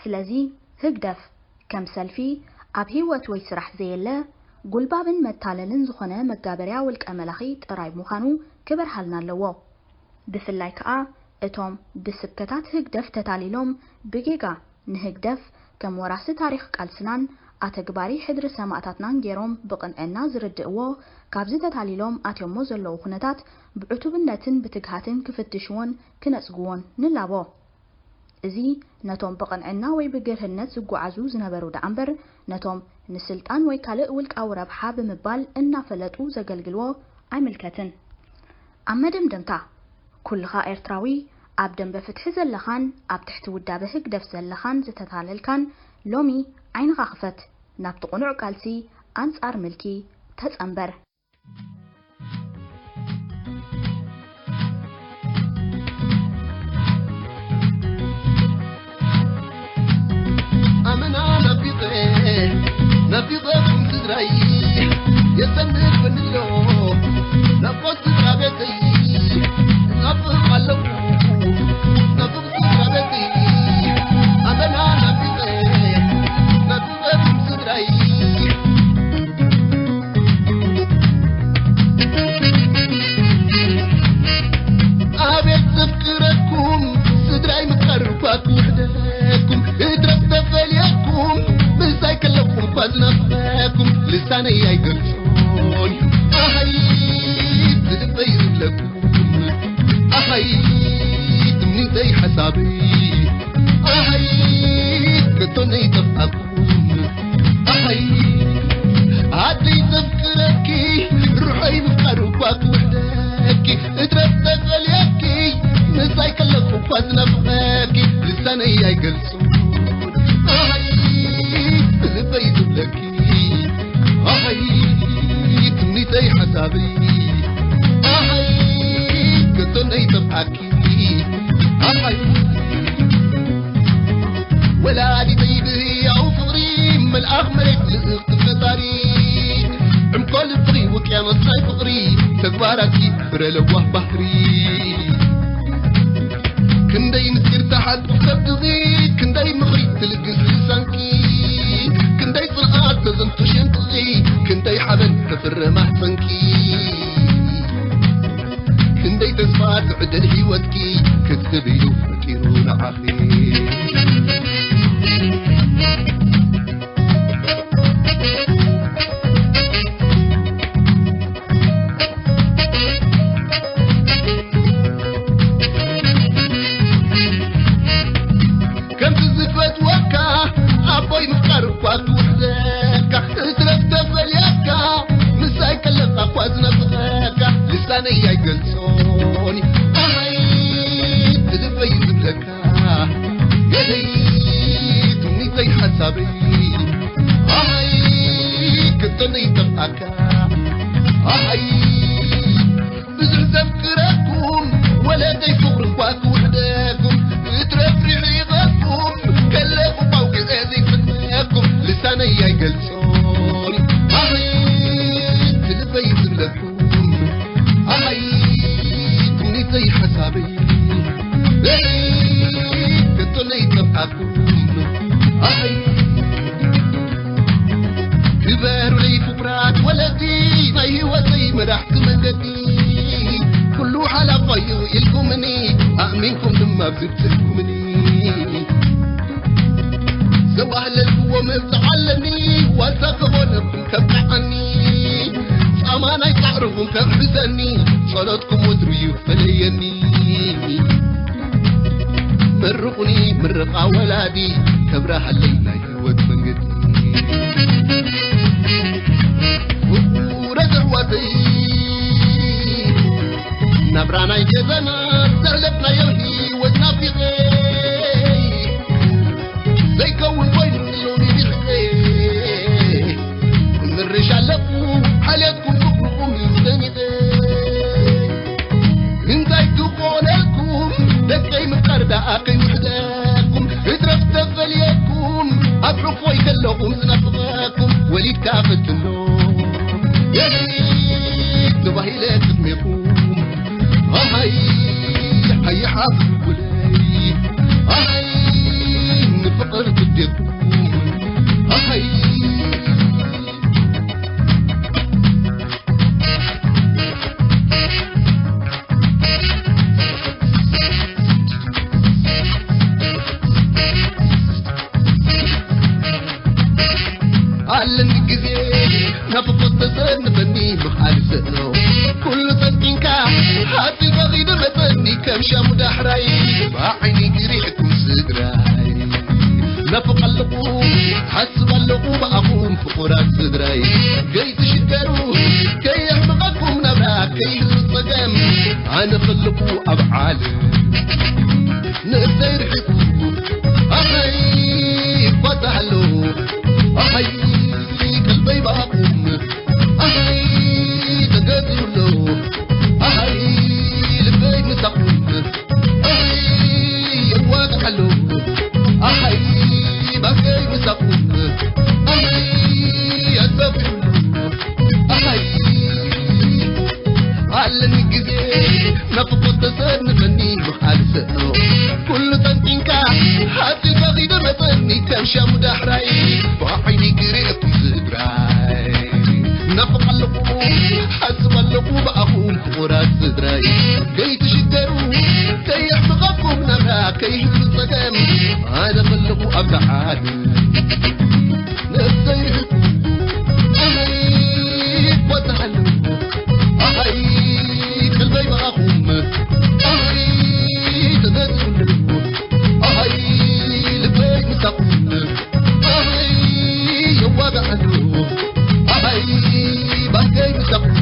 ስለዚ፣ ህግደፍ ከም ሰልፊ ኣብ ህይወት ወይ ስራሕ ዘየለ፣ ጉልባብን መታለልን ዝኾነ መጋበርያ ውልቀ መላኺ ጥራይ ምዃኑ ክበርሃልና ኣለዎ። ብፍላይ ከኣ እቶም ብስብከታት ህግደፍ ተታሊሎም ብጌጋ ንህግደፍ ከም ወራሲ ታሪኽ ቃልስናን ኣተግባሪ ሕድሪ ሰማእታትናን ገይሮም ብቕንዕና ዝርድእዎ፣ ካብዚ ተታሊሎም ኣትዮሞ ዘለዉ ኩነታት ብዕቱብነትን ብትግሃትን ክፍትሽዎን ክነጽግዎን ንላቦ። እዚ ነቶም ብቕንዕና ወይ ብግርህነት ዝጓዓዙ ዝነበሩ ደኣ እምበር፣ ነቶም ንስልጣን ወይ ካልእ ውልቃዊ ረብሓ ብምባል እናፈለጡ ዘገልግልዎ ኣይምልከትን። ኣብ መደምደምታ፣ ኩልኻ ኤርትራዊ፣ ኣብ ደንበ ፍትሒ ዘለኻን ኣብ ትሕቲ ውዳበ ህግደፍ ዘለኻን ዝተታለልካን፣ ሎሚ ዓይንኻ ክፈት፣ ናብቲ ቅኑዕ ቃልሲ ኣንጻር ምልኪ ተጸንበር። ኣመና ናፊቐ፣ ናፊቐኩም ስድራይ፣ የሰንድ በንሎ፣ ናፍቆት ስድራ ቤተይ፣ ናፍቕ ኣለኹ፣ ናፍቕ ስድራ ቤተይ፣ ኣመና ናፊቐ፣ ናፍቐኩም ስድራይ። ኣቤት ዘፍቅረኩም ስድራይ፣ ምፍቃር እኳ ክውሕደኩም፣ እትረፍ ተፈልየኩም፣ ምሳይ ከለኹም እኳ ዝናፍቐኩም፣ ልሳነይ ኣይገልጾን። ኣሃይ ብልበይ ዝብለኩም፣ ኣሃይ ትምኒተይ ሓሳበይ፣ ኣሃይ ከቶ ነይጠፍኣኩም። ኣይ ኣደይ ዘፍቅረኪ፣ ርሑይ ምፍቃር እኳ ክውሕደኪ፣ እትረፍ ተፈልየኪ፣ ምሳይ ከለኹ እኳ ዝናፍቐኪ፣ ልሳነይ ኣይገልጾን። ኣይ ብልበይ ዝብለኪ፣ ኣይ ትምኒተይ ሓሳበይ፣ ኣይ ከቶ ነይጠፍኣኪ። ኣይ ወላዲተይ ብህያው ፍቕሪ መልኣኽ መሬት ልእኽቲ ፈጣሪ፣ ዕምቆ ልብኺ ውቅያኖስ ናይ ፍቕሪ ተግባራትኪ ፍረ ለዋህ ባህሪ። ክንደይ ምስጢር ተሓቁፍ ሰብትኺ፣ ክንደይ ምኽሪ ትልግስ ልሳንኪ፣ ክንደይ ጽንዓት ተዘንቱ ሽንጥኺ፣ ክንደይ ሓበን ተፍረ ማህፀንኪ። ክንደይ ተስፋ ትዕደል ህይወትኪ ክትህብ ኢሉ ፈጢሩ ንዓኺ። ከምቲ ዝፈትወካ ኣቦይ ምፍቃር እኳ ክውሕደካ፣ እትረፍ ተፈልየካ ምሳይ ከለኻ እኳ ዝነፍቐካ፣ ልሳነይ ኣይገልጾን ኣሃይ ብልበይ ዝብለካ፣ ገለይ ትምኒተይ ሓሳበይ ኣሃይ ከቶ ነይጠፍኣካ ኣሃይ ብዙሕ ዘፍቅረኩም ወለደይ ፍቕሪ እኳ ክውሕደኩም፣ እትረፍ ርሒቐኩም ከለኹ ኣውግዘ ዘይፍትነኩም፣ ልሳነይ ኣይገልጾን ኣይ ትልበይ ዝብለኩም ኣይ ትምኒተይ ሓሳበይ ከቶ ነይጠፍኣኩም ኣይ ክበሩለይ ፍቁራት ወለዲ ናይ ህይወተይ መራሕቲ መንገዲ ኩሉ ሓላፋዩ ኢልኩምኒ ኣእሚንኩም ድማ ብዝብትልኩምኒ ዘዋህለልክዎ መብፅዓ ኣለኒ ዋልታ ከኾነኩም ከብቅዓኒ ፃማ ናይ ፃዕርኹም ከብሕሰኒ ጸሎትኩም ወትሩ ይፈለየኒ መርቑኒ ምርቓ ወላዲ ከብረሃለይ ናይ ህይወት መንገዲ ፍቑረት ኣሕዋተይ ናብራ ናይ ገዛና ዘሕለፍናዮ ህይወት ናፊቐ ኣኸይ ውሕደኩም እትረፍ ተፈልየኩም ኣብ ዕፎይ ከለኹም ዝናፍቐኩም ወሊድካ ፈትኖ የሊድ ተባሂለ ክትሜኹም ኣሃይ ሓይሓፍ ጉለይ ኣሃይ ንፍቕር ትዴኩም ኣሃይ ኣለኒ ግዜ ናፍቆት ተሰንፈኒ ምኽኣል ስእኖ ኩሉ ጠንቂንካ ሓፂልካ ኺደ መፀኒ ከም ሻሙ ዳሕራይ ብዓይኒ ክሪዕኩም ስድራይ ናፍቕ ኣለኹ ሓስብ ኣለኹ ብኣኹም ፍቑራት ስድራይ ከይትሽገሩ ከየሕምቐኩም ናብራ ከይህሉ ፀገም ኣነ ከለኹ ኣብ ዓለም ንእሰይ ርሒቑ ኣኸይ ይጓዛሎ ኣኸይ ቀልበይ ባኹም ኣኸይ ተገዚኡሎ ኣኸይ ልበይ ምሳኹም ኣኸይ የዋግዓሎ ኣኸይ ባከይ ምሳኹም ኣኸይ ኣሳቢዑሎ ኣኸይ ኣለኒ ግዜ ናፍቆት ተሰንፈኒ ምኽኣል ስእኖ ኩሉ ጠንቂንካ ሓፂልካ ኺደ መፀኒ ከም ሻሙ ዳሕራይ ብዓይኒ ክርእየኩም ስድራይ ናፍቕ ኣለኹ ሓስብ ኣለኹ ብኣኹም ፍቑራት ስድራይ ከይትሽገሩ ከየሕምቐኩም ናብራ ከይህሉ ፀገም ኣነ ከለኹ ኣብዛ ዓለም ነብሰይ ርሕቁ ኣይ ይጓዛሉ ኣይ ቀልበይ ብኣኹም ኣይ ተገዝሉ ኣይ ልበይ ምሳኹም ኣይ የዋጋዓሉ ኣይ ባንከይ ምሳኹም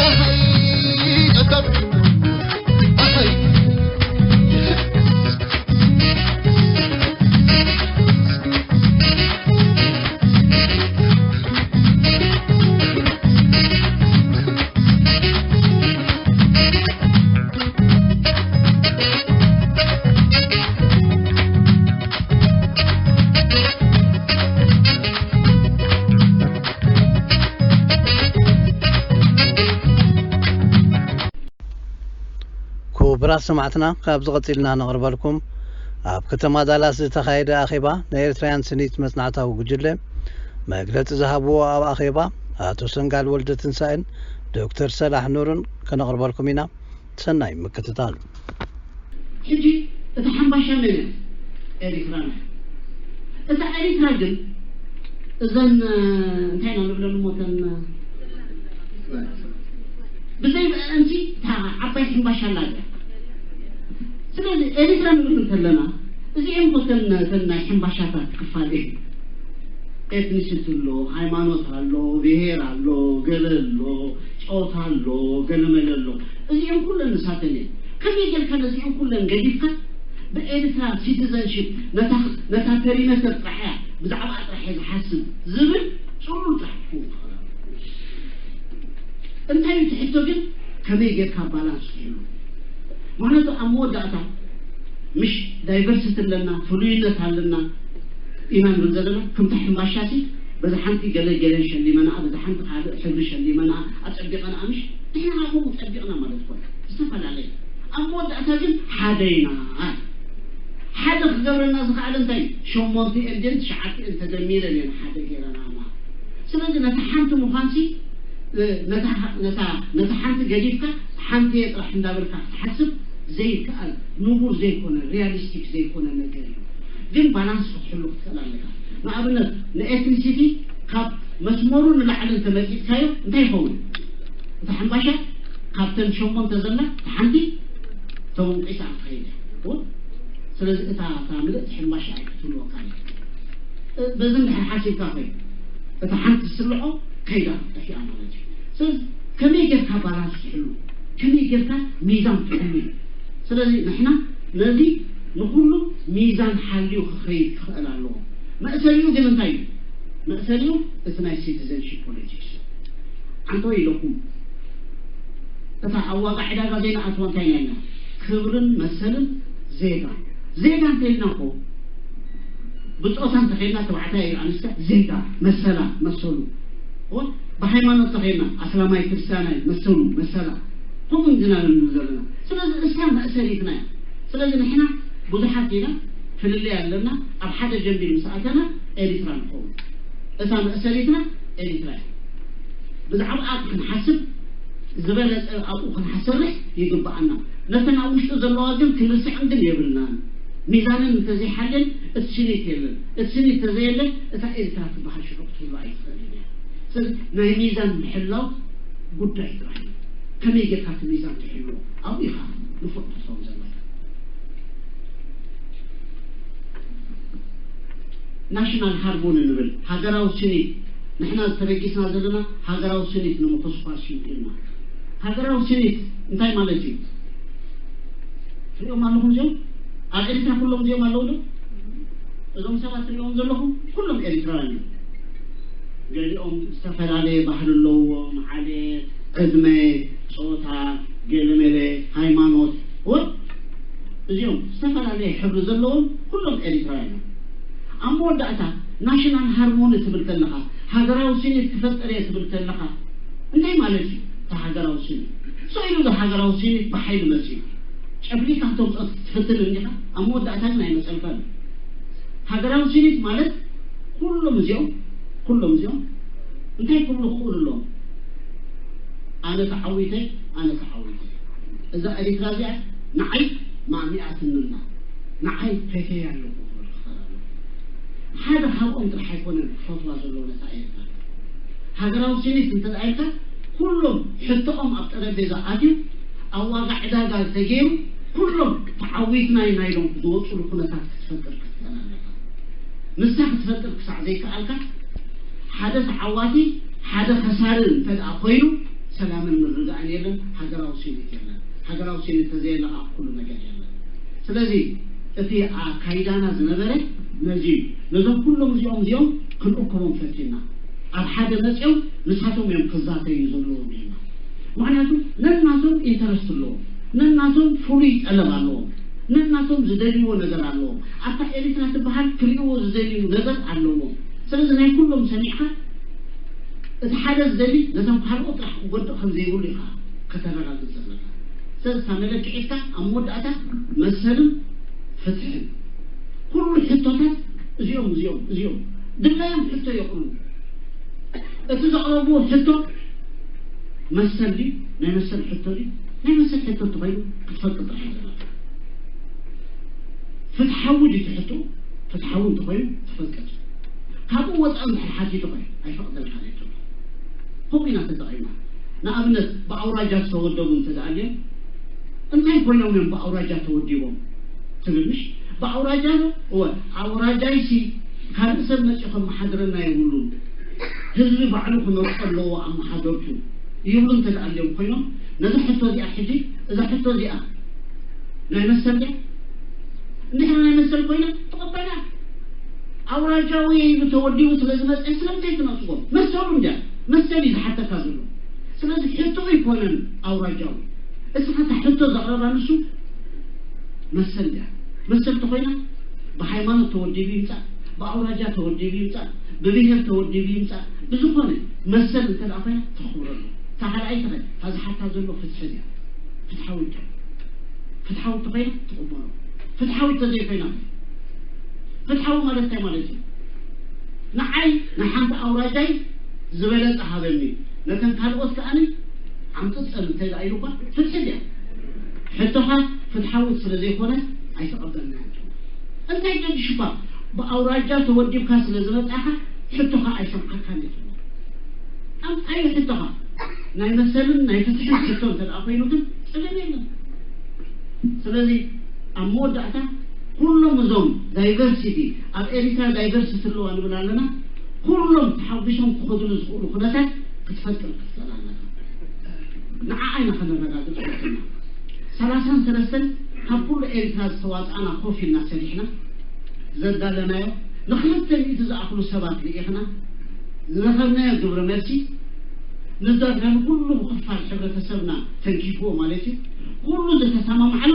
ኣይ ተሳብሉ ኣይ ክቡራት ሰማዕትና፣ ካብዚ ቀጺልና ነቕርበልኩም ኣብ ከተማ ዳላስ ዝተኻየደ ኣኼባ ናይ ኤርትራውያን ስኒት መጽናዕታዊ ጉጅለ መግለጺ ዝሃብዎ ኣብ ኣኼባ ኣቶ ሰንጋል ወልደ ትንሳኤን ዶክተር ሰላሕ ኑርን ከነቕርበልኩም ኢና። ሰናይ ምክትታል። ሕጂ እቲ ሓምባሻ መን እያ? ኤሪትራ እያ። እታ ኤሪትራ ግን እዘን እንታይ ኢና ንብለን እሞ እተን ብዘይ ብአንቺ እታ ዓባይ ሕምባሻ ኣላ እያ። ስለዚ ኤሪትራ ንብል እንተለና እዚኦም እኮ እተን እተን ናይ ሕምባሻታት ክፋል እየን። ኤትኒሲቲ ኣሎ፣ ሃይማኖት ኣሎ፣ ብሄር ኣሎ፣ ገለ ኣሎ፣ ጾታ ኣሎ፣ ገለመለ ኣሎ። እዚኦም ኩለን ንሳተን እየን። ከመይ ጌርካ ነዚኦም ኩለን ገዲፍካ ብኤርትራ ሲቲዘንሺፕ ነታ ነታ ፔሪሜተር ጥራሕ እያ ብዛዕባ ጥራሕ እየ ዝሓስብ ዝብል ጽሉል ጥራሕ ክትኸውን ትኽእል ኣለኻ። እንታይ እዩ እቲ ሕቶ ግን ከመይ ጌርካ ባላንስ ትህሉ? ምኽንያቱ ኣብ መወዳእታ ምሽ ዳይቨርሲቲ ኣለና፣ ፍሉይነት ኣለና ኢና ንብል ዘለና። ከምታ ሕምባሻሲ በዛ ሓንቲ ገለ ገለን ሸሊመናኣ፣ በዛ ሓንቲ ካልእ ሕብሪ ሸሊመናኣ፣ ኣጸቢቐናኣ ምሽ ንሕና ከምኡ ጸቢቕና ማለት እኮ እዩ። ዝተፈላለየ። ኣብ መወዳእታ ግን ሓደ ኢና። ሓደ ክገብረና ዝኸኣለ እንታይ እዩ? ሸሞንተ ኤን ድን ትሽዓተ ኤን ተደሚረን እየን ሓደ ገይረናና። ስለዚ ነታ ሓንቲ ምዃንሲ፣ እ፣ ነታ፣ ነታ፣ ነታ ሓንቲ ገዲፍካ ሓንቲ እየ ጥራሕ እንዳበልካ ክትሓስብ ዘይከኣል፣ ንቡር ዘይኮነ፣ ሪያሊስቲክ ዘይኮነ ነገር እዩ። ግን ባላንስ ክትሕሉ ክትኽእል ኣለካ። ንኣብነት፣ ንኤትኒሲቲ ካብ መስመሩ ንላዕሊ እንተመጺእካዮ እንታይ ይኸውን? እታ ሕምባሻ ካብተን ሸሞንተ ዘላ እታ ሓንቲ ተወንቂሳ ክትኸይድ እያ። እወ? ስለዚ እታ፣ እታ ምልእቲ ሕምባሻ ኣይክትህልወካን እያ። እ፣ በዚ እንድሕር ሓሲብካ ኾይኑ፣ እታ ሓንቲ ትስልዖ ከይዳ ጠፊኣ ማለት እዩ። ስለዚ ከመይ ጌርካ ባላንስ ትሕሉ? ከመይ ጌርካ ሚዛን ትሕሉ እዩ። ስለዚ ንሕና ነዚ ንኹሉ ሚዛን ሓልዩ ክኸይድ ክኽእል ኣለዎ። መእሰሪኡ ግን እንታይ እዩ? መእሰሪኡ እቲ ናይ ሲቲዘንሺፕ ፖለቲክስ እዩ። ዓንተወይ ኢለኩም፣ እታ ኣብ ዋጋ ዕዳጋ ዘይንኣትዋ እንታይ ኢና ኢልና? ክብርን መሰልን ዜጋ። ዜጋ እንተልና እኮ ብጾታ እንተኸይድና፣ ተባዕታይ እዩ ኣንስታይ፣ ዜጋ መሰላ መሰሉ። እወ፣ ብሃይማኖት እንተኸይድና፣ ኣስላማይ ክርስቲያናይ መሰሉ መሰላ፣ ከምኡ እንድና ንብል ዘለና። ስለዚ እሳ መእሰሪትና እያ። ስለዚ ንሕና ብዙሓት ኢና፣ ፍልልይ ኣለና። ኣብ ሓደ ጀንቢል ምስ ኣተና ኤሪትራ ንኸውን። እታ መእሰሪትና ኤሪትራ እያ። ብዛዕባኣ ክንሓስብ፣ ዝበለጸ ኣብኡ ክንሓሰርሕ ይግብኣና። ነተን ኣብ ውሽጡ ዘለዋ ግን ክንርስዐን ግን የብልናን። ሚዛነን እንተዘይሓልየን እቲ ስኒት የለን። እቲ ስኒት እንተዘየለ እታ ኤርትራ ትበሃል ሽዑ ክትህሉ ኣይትኽእልን እያ። ስለዚ ናይ ሚዛን ምሕላው ጉዳይ ጥራሕ እዩ። ከመይ ጌርካ እቲ ሚዛን ትሕልዎ ኣብኡ ኢኻ ንፉዕ ክትኸውን ዘለካ። ናሽናል ሃርሞኒ ንብል፣ ሃገራዊ ስኒት። ንሕና ተበጊስና ዘለና ሃገራዊ ስኒት ንምኹስኳስ እዩ ኢልና። ሃገራዊ ስኒት እንታይ ማለት እዩ? ትሪኦም ኣለኹም እዚኦም ኣብ ኤርትራ ኩሎም እዚኦም ኣለዉ ዶ? እዞም ሰባት ትሪኦም ዘለኹም ኩሎም ኤርትራውያን እዮም። ገሊኦም ዝተፈላለየ ባህሊ ኣለዎም፣ ዓሌት፣ ዕድመ፣ ጾታ፣ ገለመለ፣ ሃይማኖት፣ ወ እዚኦም ዝተፈላለየ ሕብሪ ዘለዎም ኩሎም ኤርትራውያን እዮም። ኣብ መወዳእታ ናሽናል ሃርሞኒ ትብል ከለኻ፣ ሃገራዊ ስኒት ክፈጥር እየ ትብል ከለኻ እንታይ ማለት እዩ? እቲ ሃገራዊ ስኒት ስኢሉ፣ እዚ ሃገራዊ ስኒት ብሓይሊ መፅዩ ጨፍሊካ ተውፅኦ ትፍትን እንዲኻ። ኣብ መወዳእታ ግን ኣይመፀልካን። ሃገራዊ ስኒት ማለት ኩሎም እዚኦም ኩሎም እዚኦም እንታይ ክብሉ ክኽእሉ ኣለዎም? ኣነ ተዓዊተ፣ ኣነ ተዓዊተ። እዛ ኤሪትራ እዚኣ ንዓይ ማእሚኣትንና፣ ንዓይ ፈትየ ኣለኹ ክብል ክኽእል ኣለዎ። ሓደ ካብኦም ጥራሕ ኣይኮነን ክፈትዋ ዘለዎ ነታ ኤርትራ። ሃገራዊ ስኒት እንተ ደኣ ኢልካ፣ ኩሎም ሕቶኦም ኣብ ጠረጴዛ ኣትዩ፣ ኣብ ዋጋ ዕዳጋ ተገይሩ፣ ኩሎም ተዓዊትና ኢና ኢሎም ዝወፅሉ ኩነታት ክትፈጥር ክትክእል ኣለካ። ንሳ ክትፈጥር ክሳዕ ዘይከኣልካ፣ ሓደ ተዓዋቲ ሓደ ከሳሪ እንተ ደኣ ኮይኑ፣ ሰላምን ምርግጋእን የለን፣ ሃገራዊ ስኒት የለን። ሃገራዊ ስኒት ተዘየለ ከዓ ኩሉ ነገር የለን። ስለዚ እቲ ኣካይዳና ዝነበረ ነዚ እዩ። ነዞም ኩሎም እዚኦም እዚኦም ክንእከቦም ፈቲና፣ ኣብ ሓደ መፅኦም ንሳቶም እዮም ክዛተዩ ዘለዎም ኢልና። ምኽንያቱ ነናቶም ኢንተረስት ኣለዎም፣ ነናቶም ፍሉይ ጠለብ ኣለዎም፣ ነናቶም ዝደልይዎ ነገር ኣለዎም። ኣብታ ኤሪትራ ትበሃል ክርእይዎ ዝደልዩ ነገር ኣለዎም። ስለዚ ናይ ኩሎም ሰሚዕካ እቲ ሓደ ዝደሊ ነቶም ካልኦት ጥራሕ ክጎድእ ከም ዘይብሉ ኢኻ ከተረጋግጽ ዘለካ። ስለዚ እታ መለክዒትካ ኣብ መወዳእታ መሰልን ፍትሕን። ኩሉ ሕቶታት እዚኦም እዚኦም እዚኦም ድላዮም ሕቶ የቕርቡ። እቲ ዘቕረብዎ ሕቶ መሰል ድዩ? ናይ መሰል ሕቶ ድዩ? ናይ መሰል ሕቶ እንተኾይኑ ክትፈልጦ ጥራሕ እዩ ዘለካ። ፍትሓዊ ድዩ እቲ ሕቶ? ፍትሓዊ እንተኾይኑ ትፈልቀት። ካብኡ ወፃኢ እንድሕር ሓቲቱ ኸ ኣይፈቕደልካን እየ ትብሎ። ከምኡ ኢና ተጠቒምና። ንኣብነት ብኣውራጃ ዝተወደቡ እንተ ደኣ ድዮም እንታይ ኮይኖም እዮም ብኣውራጃ ተወዲቦም ትብል ምሽ? ብኣውራጃ ዶ? እወ፣ ኣውራጃይሲ ካልእ ሰብ መፂኡ ከመሓድረና የብሉን። ህዝቢ ባዕሉ ክመርፆ ኣለዎ ኣመሓደርቱ ይብሉ እንተ ደኣ ድዮም ኮይኖም፣ ነዛ ሕቶ እዚኣ ሕጂ፣ እዛ ሕቶ እዚኣ ናይ መሰል ድያ? እንድሕር ናይ መሰል ኮይና ትቕበላ። ኣውራጃዊ ኢሉ ተወዲቡ ስለ ዝመፀ ስለምንታይ ትነፅጎ? መሰሉ እንድያ፣ መሰል እዩ ዝሓተካ ዘሎ። ስለዚ ሕቶ ኣይኮነን ኣውራጃዊ። እስኻ እታ ሕቶ ዘቕረባ ንሱ መሰል ድያ? መሰል ተኾይና ብሃይማኖት ተወዲቡ ይምፃእ፣ ብኣውራጃ ተወዲቡ ይምፃእ፣ ብብሄር ተወዲቡ ይምፃእ፣ ብዝኾነ መሰል እንተ ደኣ ኮይና ተኽብረሉ። እታ ካልኣይቲ ኸ፣ እታ ዝሓታ ዘሎ ፍትሒ ድያ? ፍትሓዊ ድያ? ፍትሓዊ እንተኾይና ትቕበሎ። ፍትሓዊ እንተዘይኮይና፣ ፍትሓዊ ማለት እንታይ ማለት እዩ? ንዓይ ንሓንቲ ኣውራጃይ ዝበለጸ ሃበኒ፣ ነተን ካልኦት ከኣኒ ዓምጽጸን እንተ ደኣ ኢሉ እኳ ፍትሒ ድያ? ሕቶኻ ፍትሓዊ ስለ ዘይኮነ ኣይተቐበልናዮን። እንታይ ገዲሹካ? ብኣውራጃ ተወዲብካ ስለ ዝመጻኻ ሕቶኻ ኣይሰምዓካን እየ ትብሎ። ኣምጻዮ ሕቶኻ። ናይ መሰልን ናይ ፍትሕን ሕቶ እንተ ደኣ ኮይኑ ግን ጸገም የለን። ስለዚ ኣብ መወዳእታ ኩሎም እዞም ዳይቨርሲቲ፣ ኣብ ኤሪትራ ዳይቨርሲቲ ኣለዋ ንብል ኣለና፣ ኩሎም ተሓጒሶም ክኸዱሉ ዝኽእሉ ኩነታት ክትፈጥር ክትኽእል ኣለካ። ንዓኣ ኢና ከነረጋግጽ ዘለና። ሰላሳን ሰለስተን ካብ ኩሉ ኤሪትራ ዝተዋጻእና ኮፍ ኢልና ሰሪሕና ዘዳለናዮ ንክልተ ሚእቲ ዝኣኽሉ ሰባት ልኢኽና ዝረኸብናዮ ግብረ መልሲ ንዳርጋ ንኩሉ ክፋል ሕብረተሰብና ተንኪፍዎ ማለት እዩ። ኩሉ ዝተሰማምዓሉ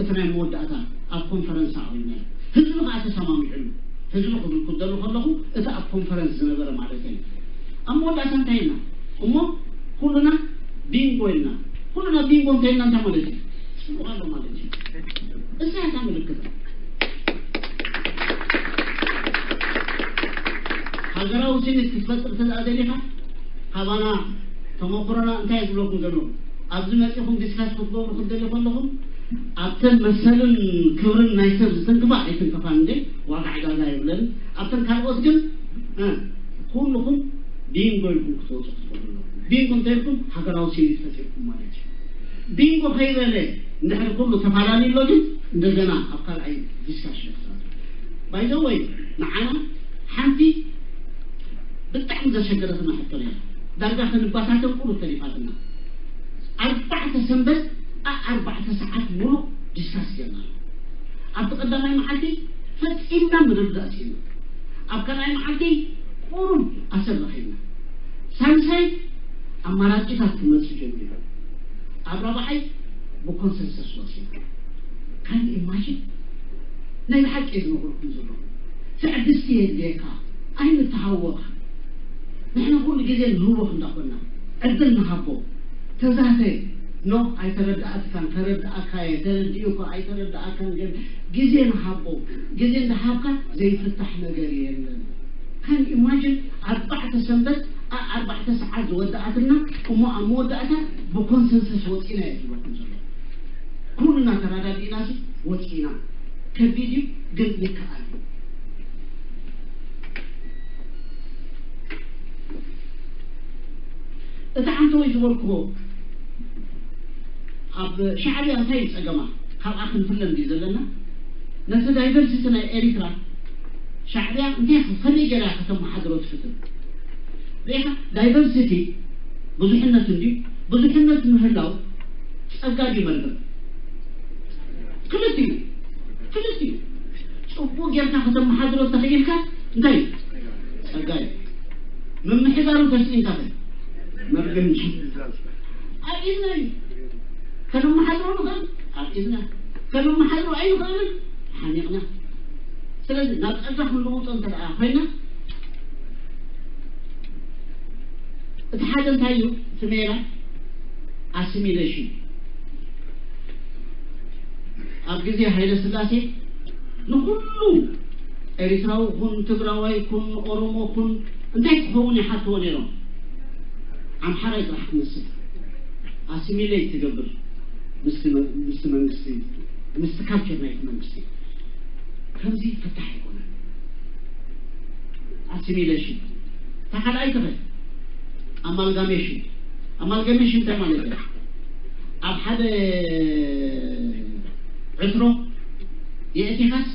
እቲ ናይ መወዳእታ ኣብ ኮንፈረንስ ኣቕሪብናዮ። ህዝቢ ከዓ ተሰማሚዑሉ። ህዝቢ ክብል ክደሉ ከለኹ እቲ ኣብ ኮንፈረንስ ዝነበረ ማለት እዩ። ኣብ መወዳእታ እንታይ ኢልና እሞ ኩሉና ቢንጎ ኢልና። ኩሉና ቢንጎ እንታይ ኢልና እንታይ ማለት እዩ? ጽቡቕ ኣሎ ማለት እዩ። እዛ እያ እታ ምልክት። ሃገራዊ ስኒት ክትፈጥር እንተ ደኣ ደሊኻ ካባና ተመክሮና እንታይ ዝብለኩም ዘሎ ኣብዚ መጺኹም ዲስካስ ክትገብሩ ክትደሊ ከለኹም ኣብተን መሰልን ክብርን ናይ ሰብ ዝትንክፋ ኣይትንክፋን እንዴ ዋጋ ዕዳጋ የብለን። ኣብተን ካልኦት ግን እ፣ ኩልኹም ቢንጎ ኢልኩም ክትወፁ ክትኽእሉ ኣለኹም። ቢንጎ እንተኢልኩም ሃገራዊ ስኒት ፈጢርኩም ማለት እዩ። ቢንጎ ከይበለ እንድሕር ኩሉ ተፈላለዩ ኣሎ ግን እንደገና ኣብ ካልኣይ ዲስካሽን ክትኣቱ ባይዘወይ ንዓና ሓንቲ ብጣዕሚ ዘሸገረትና ሕቶ ነያ። ዳርጋ ክንባታተን ቁሩብ ተሪፋትና። ኣርባዕተ ሰንበት ኣርባዕተ ሰዓት ሙሉእ ዲስካስ ጌርና። ኣብቲ ቀዳማይ መዓልቲ ፈጺምና ምርድዳእ ስኢና። ኣብ ካልኣይ መዓልቲ ቁሩብ ኣሰር ረኺብና። ሳልሳይ ኣማራጺታት ክመጽእ ጀሚሩ። ኣብ ራብዓይ ብኮንሰንሰስ ወጺና። ካን ኢማጂን ናይ ብሓቂ ዝነግረኩም ዘለኹ ትዕግስቲ የድልየካ። ኣይንተሃወኽ። ንሕና ኩሉ ግዜ ንህወኽ እንዳኾና ዕድል ንሃቦ። ተዛተ ኖ ኣይተረዳእካን፣ ከረዳእካ እየ፣ ተረዲኡ እኮ ኣይተረዳእካን፣ ግን ግዜ ንሃቦ። ግዜ እንዳሃብካ ዘይፍታሕ ነገር የለን። ካን ኢማጂን ኣርባዕተ ሰንበት ኣ ኣርባዕተ ሰዓት ዝወዳኣትና እሞ ኣብ መወዳእታ ብኮንሰንሰስ ወፂና እየ ዝብለኩም ዘሎ። ኩልና ተረዳዲእናሲ ወፂና። ከቢድ እዩ ግን ይከኣል እዩ። እቲ ዓንተወይ ዝበልክዎ ኣብ ሻዕብያ እንታይ እዩ ፀገማ? ካብኣ ክንፍለ እንድዩ ዘለና። ነቲ ዳይቨርሲቲ ናይ ኤሪትራ ሻዕብያ እንታይ ከመይ ገይራ ከተመሓድሮ ትፍትን? ሪኢኻ ዳይቨርሲቲ ብዙሕነት እንድዩ። ብዙሕነት ምህላው ጸጋ ድዩ መርገም? ክልቲኡ ክልቲኡ ጽቡቕ ጌርካ ከተመሓድሮ እንተኽኢልካ እንታይ እዩ? ጸጋ እዩ። ምምሕዳሩ ተስኢንካ ከ መርገም እዩ። ኣብ ኢድና እዩ። ከነመሓድሮ ንኽእል ኣብ ኢድና፣ ከነመሓድሮ ኣይንኽእልን ሓኒቕና። ስለዚ ናብ ጸጋ ክንልውጦ እንተ ደኣ ኮይና እቲ ሓደ እንታይ እዩ? እቲ ሜላ ኣሲሚሌሽን። ኣብ ግዜ ሃይለ ስላሴ ንኹሉ ኤሪትራዊ ኩን ትግራዋይ ኩን ኦሮሞ ኩን እንታይ ክኸውን ይሓትዎ ነይሮም። ኣምሓራይ ጥራሕ ክመስል ኣሲሚሌት ትገብር ምስቲ መ- ምስቲ መንግስቲ ምስቲ ካልቸር ናይቲ መንግስቲ ከምዚ ፍታሕ ኣይኮነን። ኣሲሚሌሽን እታ ካልኣይ ክፍል ኣማልጋሜሽን። ኣማልጋሜሽን እንታይ ማለት እዩ? ኣብ ሓደ ዕትሮ የእቲኻስ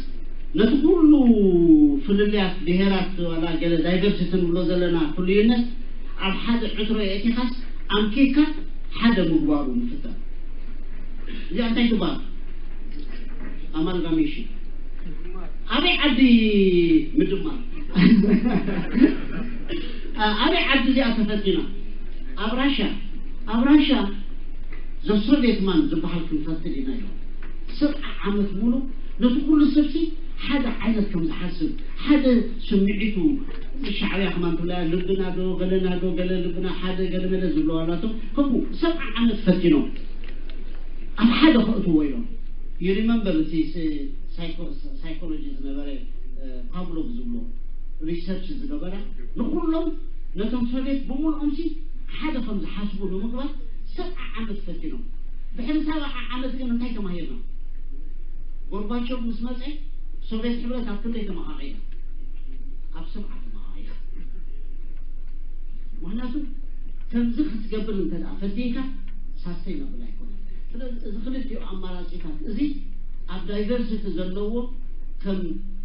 ነቲ ኩሉ ፍልልያት ብሄራት ዋላ ገለ ዳይቨርሲቲ ንብሎ ዘለና ፍሉይነት ኣብ ሓደ ዕትሮ የእቲኻስ ኣምኪካ ሓደ ምግባሩ ምፍታን። እዚኣ እንታይ ትበሃል? ኣማልጋሜሽን። ኣበይ ዓዲ ምድማር? ኣበይ ዓዲ እዚኣ ተፈቲና? ኣብ ራሻ። ኣብ ራሻ ዘሶቬት ማን ዝበሃል ክንፈትል ኢና ኢሎም። ሰብዓ ዓመት ሙሉ ነቲ ኩሉ ሰብሲ ሓደ ዓይነት ከም ዝሓስብ ሓደ ስምዒቱ ሻዕብያ ከማን ትብላ ልብና ዶ ገለና ዶ ገለ ልብና ሓደ ገለ መለ ዝብለዋ ኣላቶም ከምኡ ሰብዓ ዓመት ፈቲኖም ኣብ ሓደ ከእትዎ ኢሎም። You remember እቲ ሳይኮሎጂ ዝነበረ ፓብሎቭ ዝብሎ ሪሰርች ዝገበረ ንኩሎም ነቶም ሶቪየት ብምልኦምሲ ሓደ ከም ዝሓስቡ ንምግባር ሰብዓ ዓመት ፈቲኖም። ድሕሪ ሰብዓ ዓመት ግን እንታይ ተማሂርና? ጎርባቾቭ ምስ መፀ ሶቪየት ሕብረት ኣብ ክንደይ ተመቓቒላ? ኣብ ሰብዓ ተመቓቒላ። ምክንያቱ ከምዚ ክትገብር እንተ ደኣ ፈቲንካ ሳስተይናብል ኣይኮነን። ስለዚ እዚ ክልቲኡ ኣማራፂታት እዚ ኣብ ዳይቨርሲቲ ዘለዎ ከም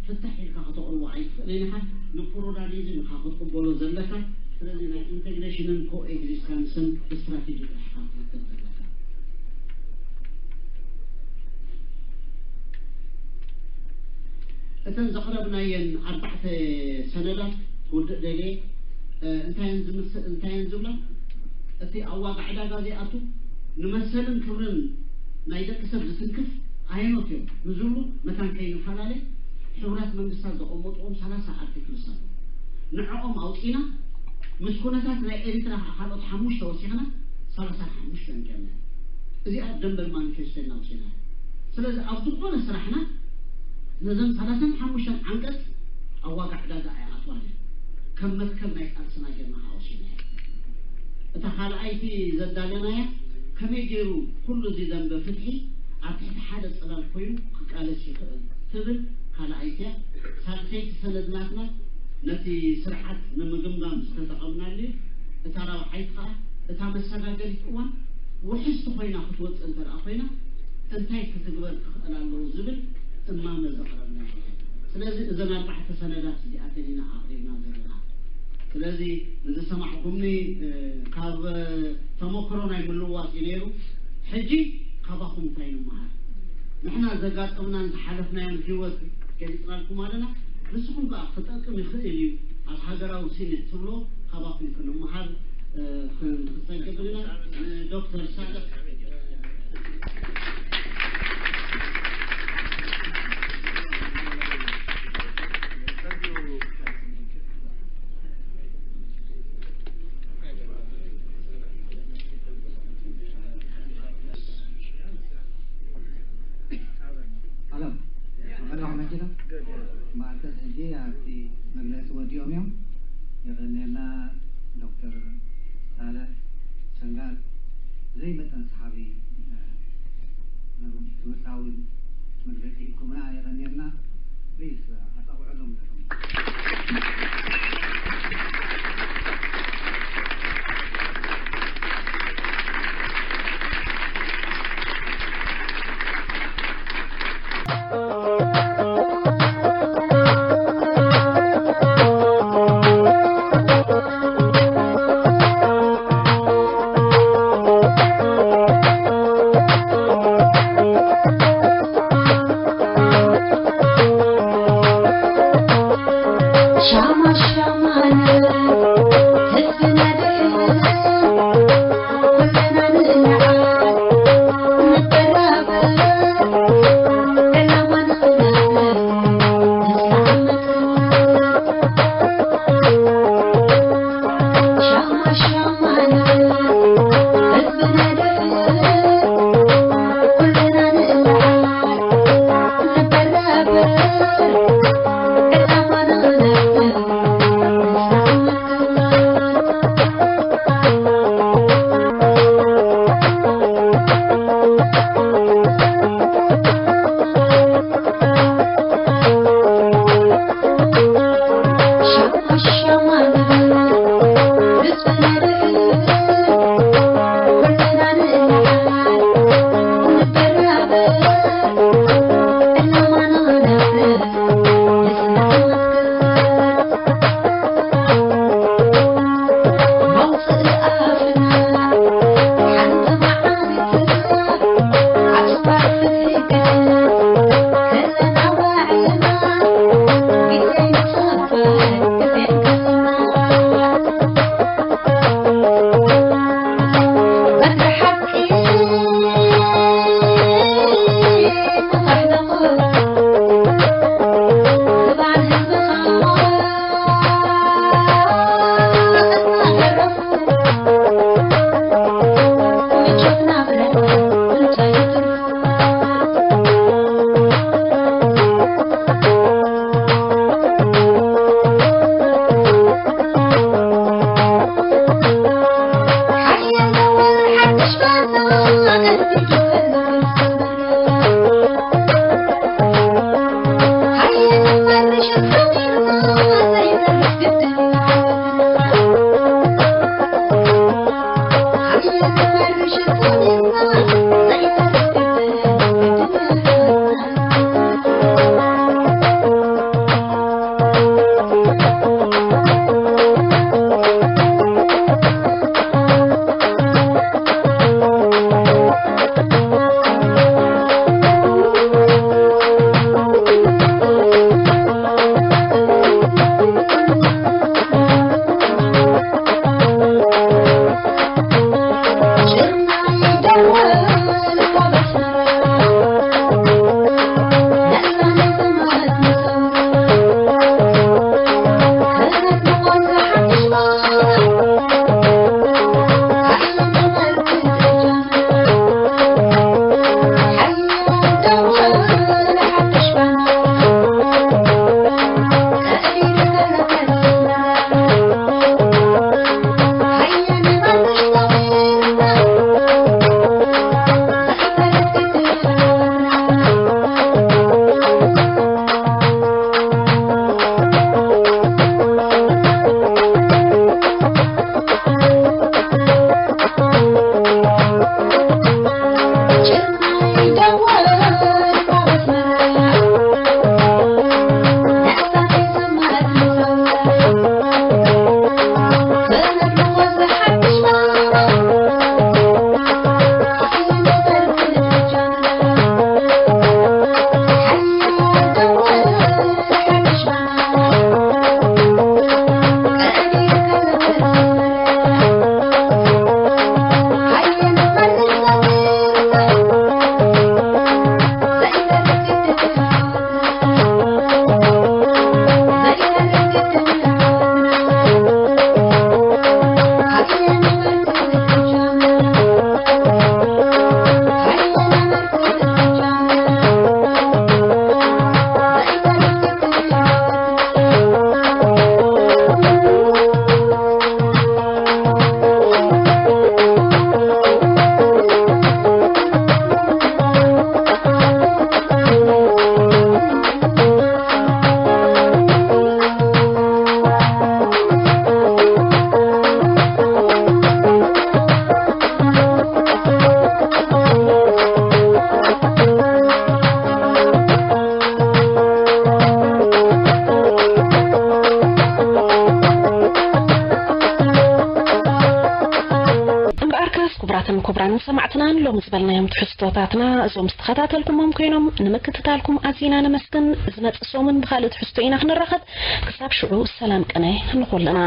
ፍታሕ ኢልካ ከተቕርቦ ኣይትኽእልን ኢኻ። ንፕሉራሊዝም ኢኻ ክትቕበሎ ዘለካ። ስለዚ ናይ ኢንቴግሬሽንን ኮኤግዚስታንስን ስትራቴጂ ጥራሕ ኢኻ ክትመክር ዘለካ። እተን ዘቕረብናየን ኣርባዕተ ሰነዳት ክውድእ ደልየ እንታይ እየን ዝምስ እንታይ እየን ዝብላ? እቲ ኣብ ዋጋ ዕዳጋ ዘይኣቱ ንመሰልን ክብርን ናይ ደቂ ሰብ ዝትንክፍ ኣይኖት እዮም ንዝብሉ መታን ከይንፈላለ፣ ሕቡራት መንግስታት ዘቐመጥዎም ሰላሳ ኣርቲክልስ ኣሎ። ንዕኦም ኣውፂና ምስ ኩነታት ናይ ኤሪትራ ከዓ ካልኦት ሓሙሽተ ወሲኽና ሰላሳን ሓሙሽተን ጌርና። እዚኣ ደንበል ማኒፌስቶና ኣውፂና። ስለዚ ኣብ ዝኾነ ስራሕና ነዘን ሰላሳን ሓሙሽተን ዓንቀፅ ኣብ ዋጋ ዕዳጋ ኣይኣትዋን እየን። ከም መትከል ናይ ቃልስና ጌርና ከዓ ወሲድና። እታ ካልኣይቲ ዘዳለናያ ከመይ ገይሩ ኩሉ እዚ ደንበ ፍትሒ ኣብ ትሕቲ ሓደ ጽላል ኮይኑ ክቃለስ ይኽእል ትብል ካልኣይቲ እያ። ሳልሰይቲ ሰነድ ናትና ነቲ ስርዓት ንምግምጋም ዝተጠቐምናሉ እዩ። እታ ራብዓይቲ ከኣ እታ መሰጋገሪት እዋን ውሕስቲ ኮይና ክትወጽእ እንተ ደኣ ኮይና እንታይ ክትግበር ክኽእል ኣለዎ ዝብል እማመ ዘቕረብና እዩ። ስለዚ እዘን ኣርባዕተ ሰነዳት እዚኣተን ኢና ኣቕሪብና ዘለና። ስለዚ ንዝሰማዕኩምኒ ካብ ተመክሮ ናይ ምልውዋጥ እዩ ነይሩ። ሕጂ ካባኹም እንታይ ንምሃር? ንሕና ዘጋጠምናን ዝሓለፍናዮን ህይወት ገሊፅናልኩም ኣለና። ንስኹም ከዓ ክጠቅም ይኽእል እዩ ኣብ ሃገራዊ ሲኒት ትብሎ ካባኹም ክንምሃር ክንሰግድ ኢና። ንዶክተር ሳልሕ ኣሎ መላኹ መኪና ማእከል ሕጂ ኣብቲ መግለፂ ወዲኦም እዮም። የቐንየልና ዶክተር ሳልሕ ሰንጋል ዘይመጠን ሰሓቢ ትምህርታዊ መግለፂ ሂብኩምና የቐንየልና። ፕሊዝ ኣጣቕዕሎም ነይሮም። ንሰማዕትናን ሎሚ ዝበልናዮም ትሕዝቶታትና እዞም ዝተኸታተልኩሞም ኮይኖም ንምክትታልኩም ኣዚና ነመስግን። ዝመጽእ ሰሙን ብኻልእ ትሕዝቶ ኢና ክንራኸብ። ክሳብ ሽዑ ሰላም ቅነ ንኹልና።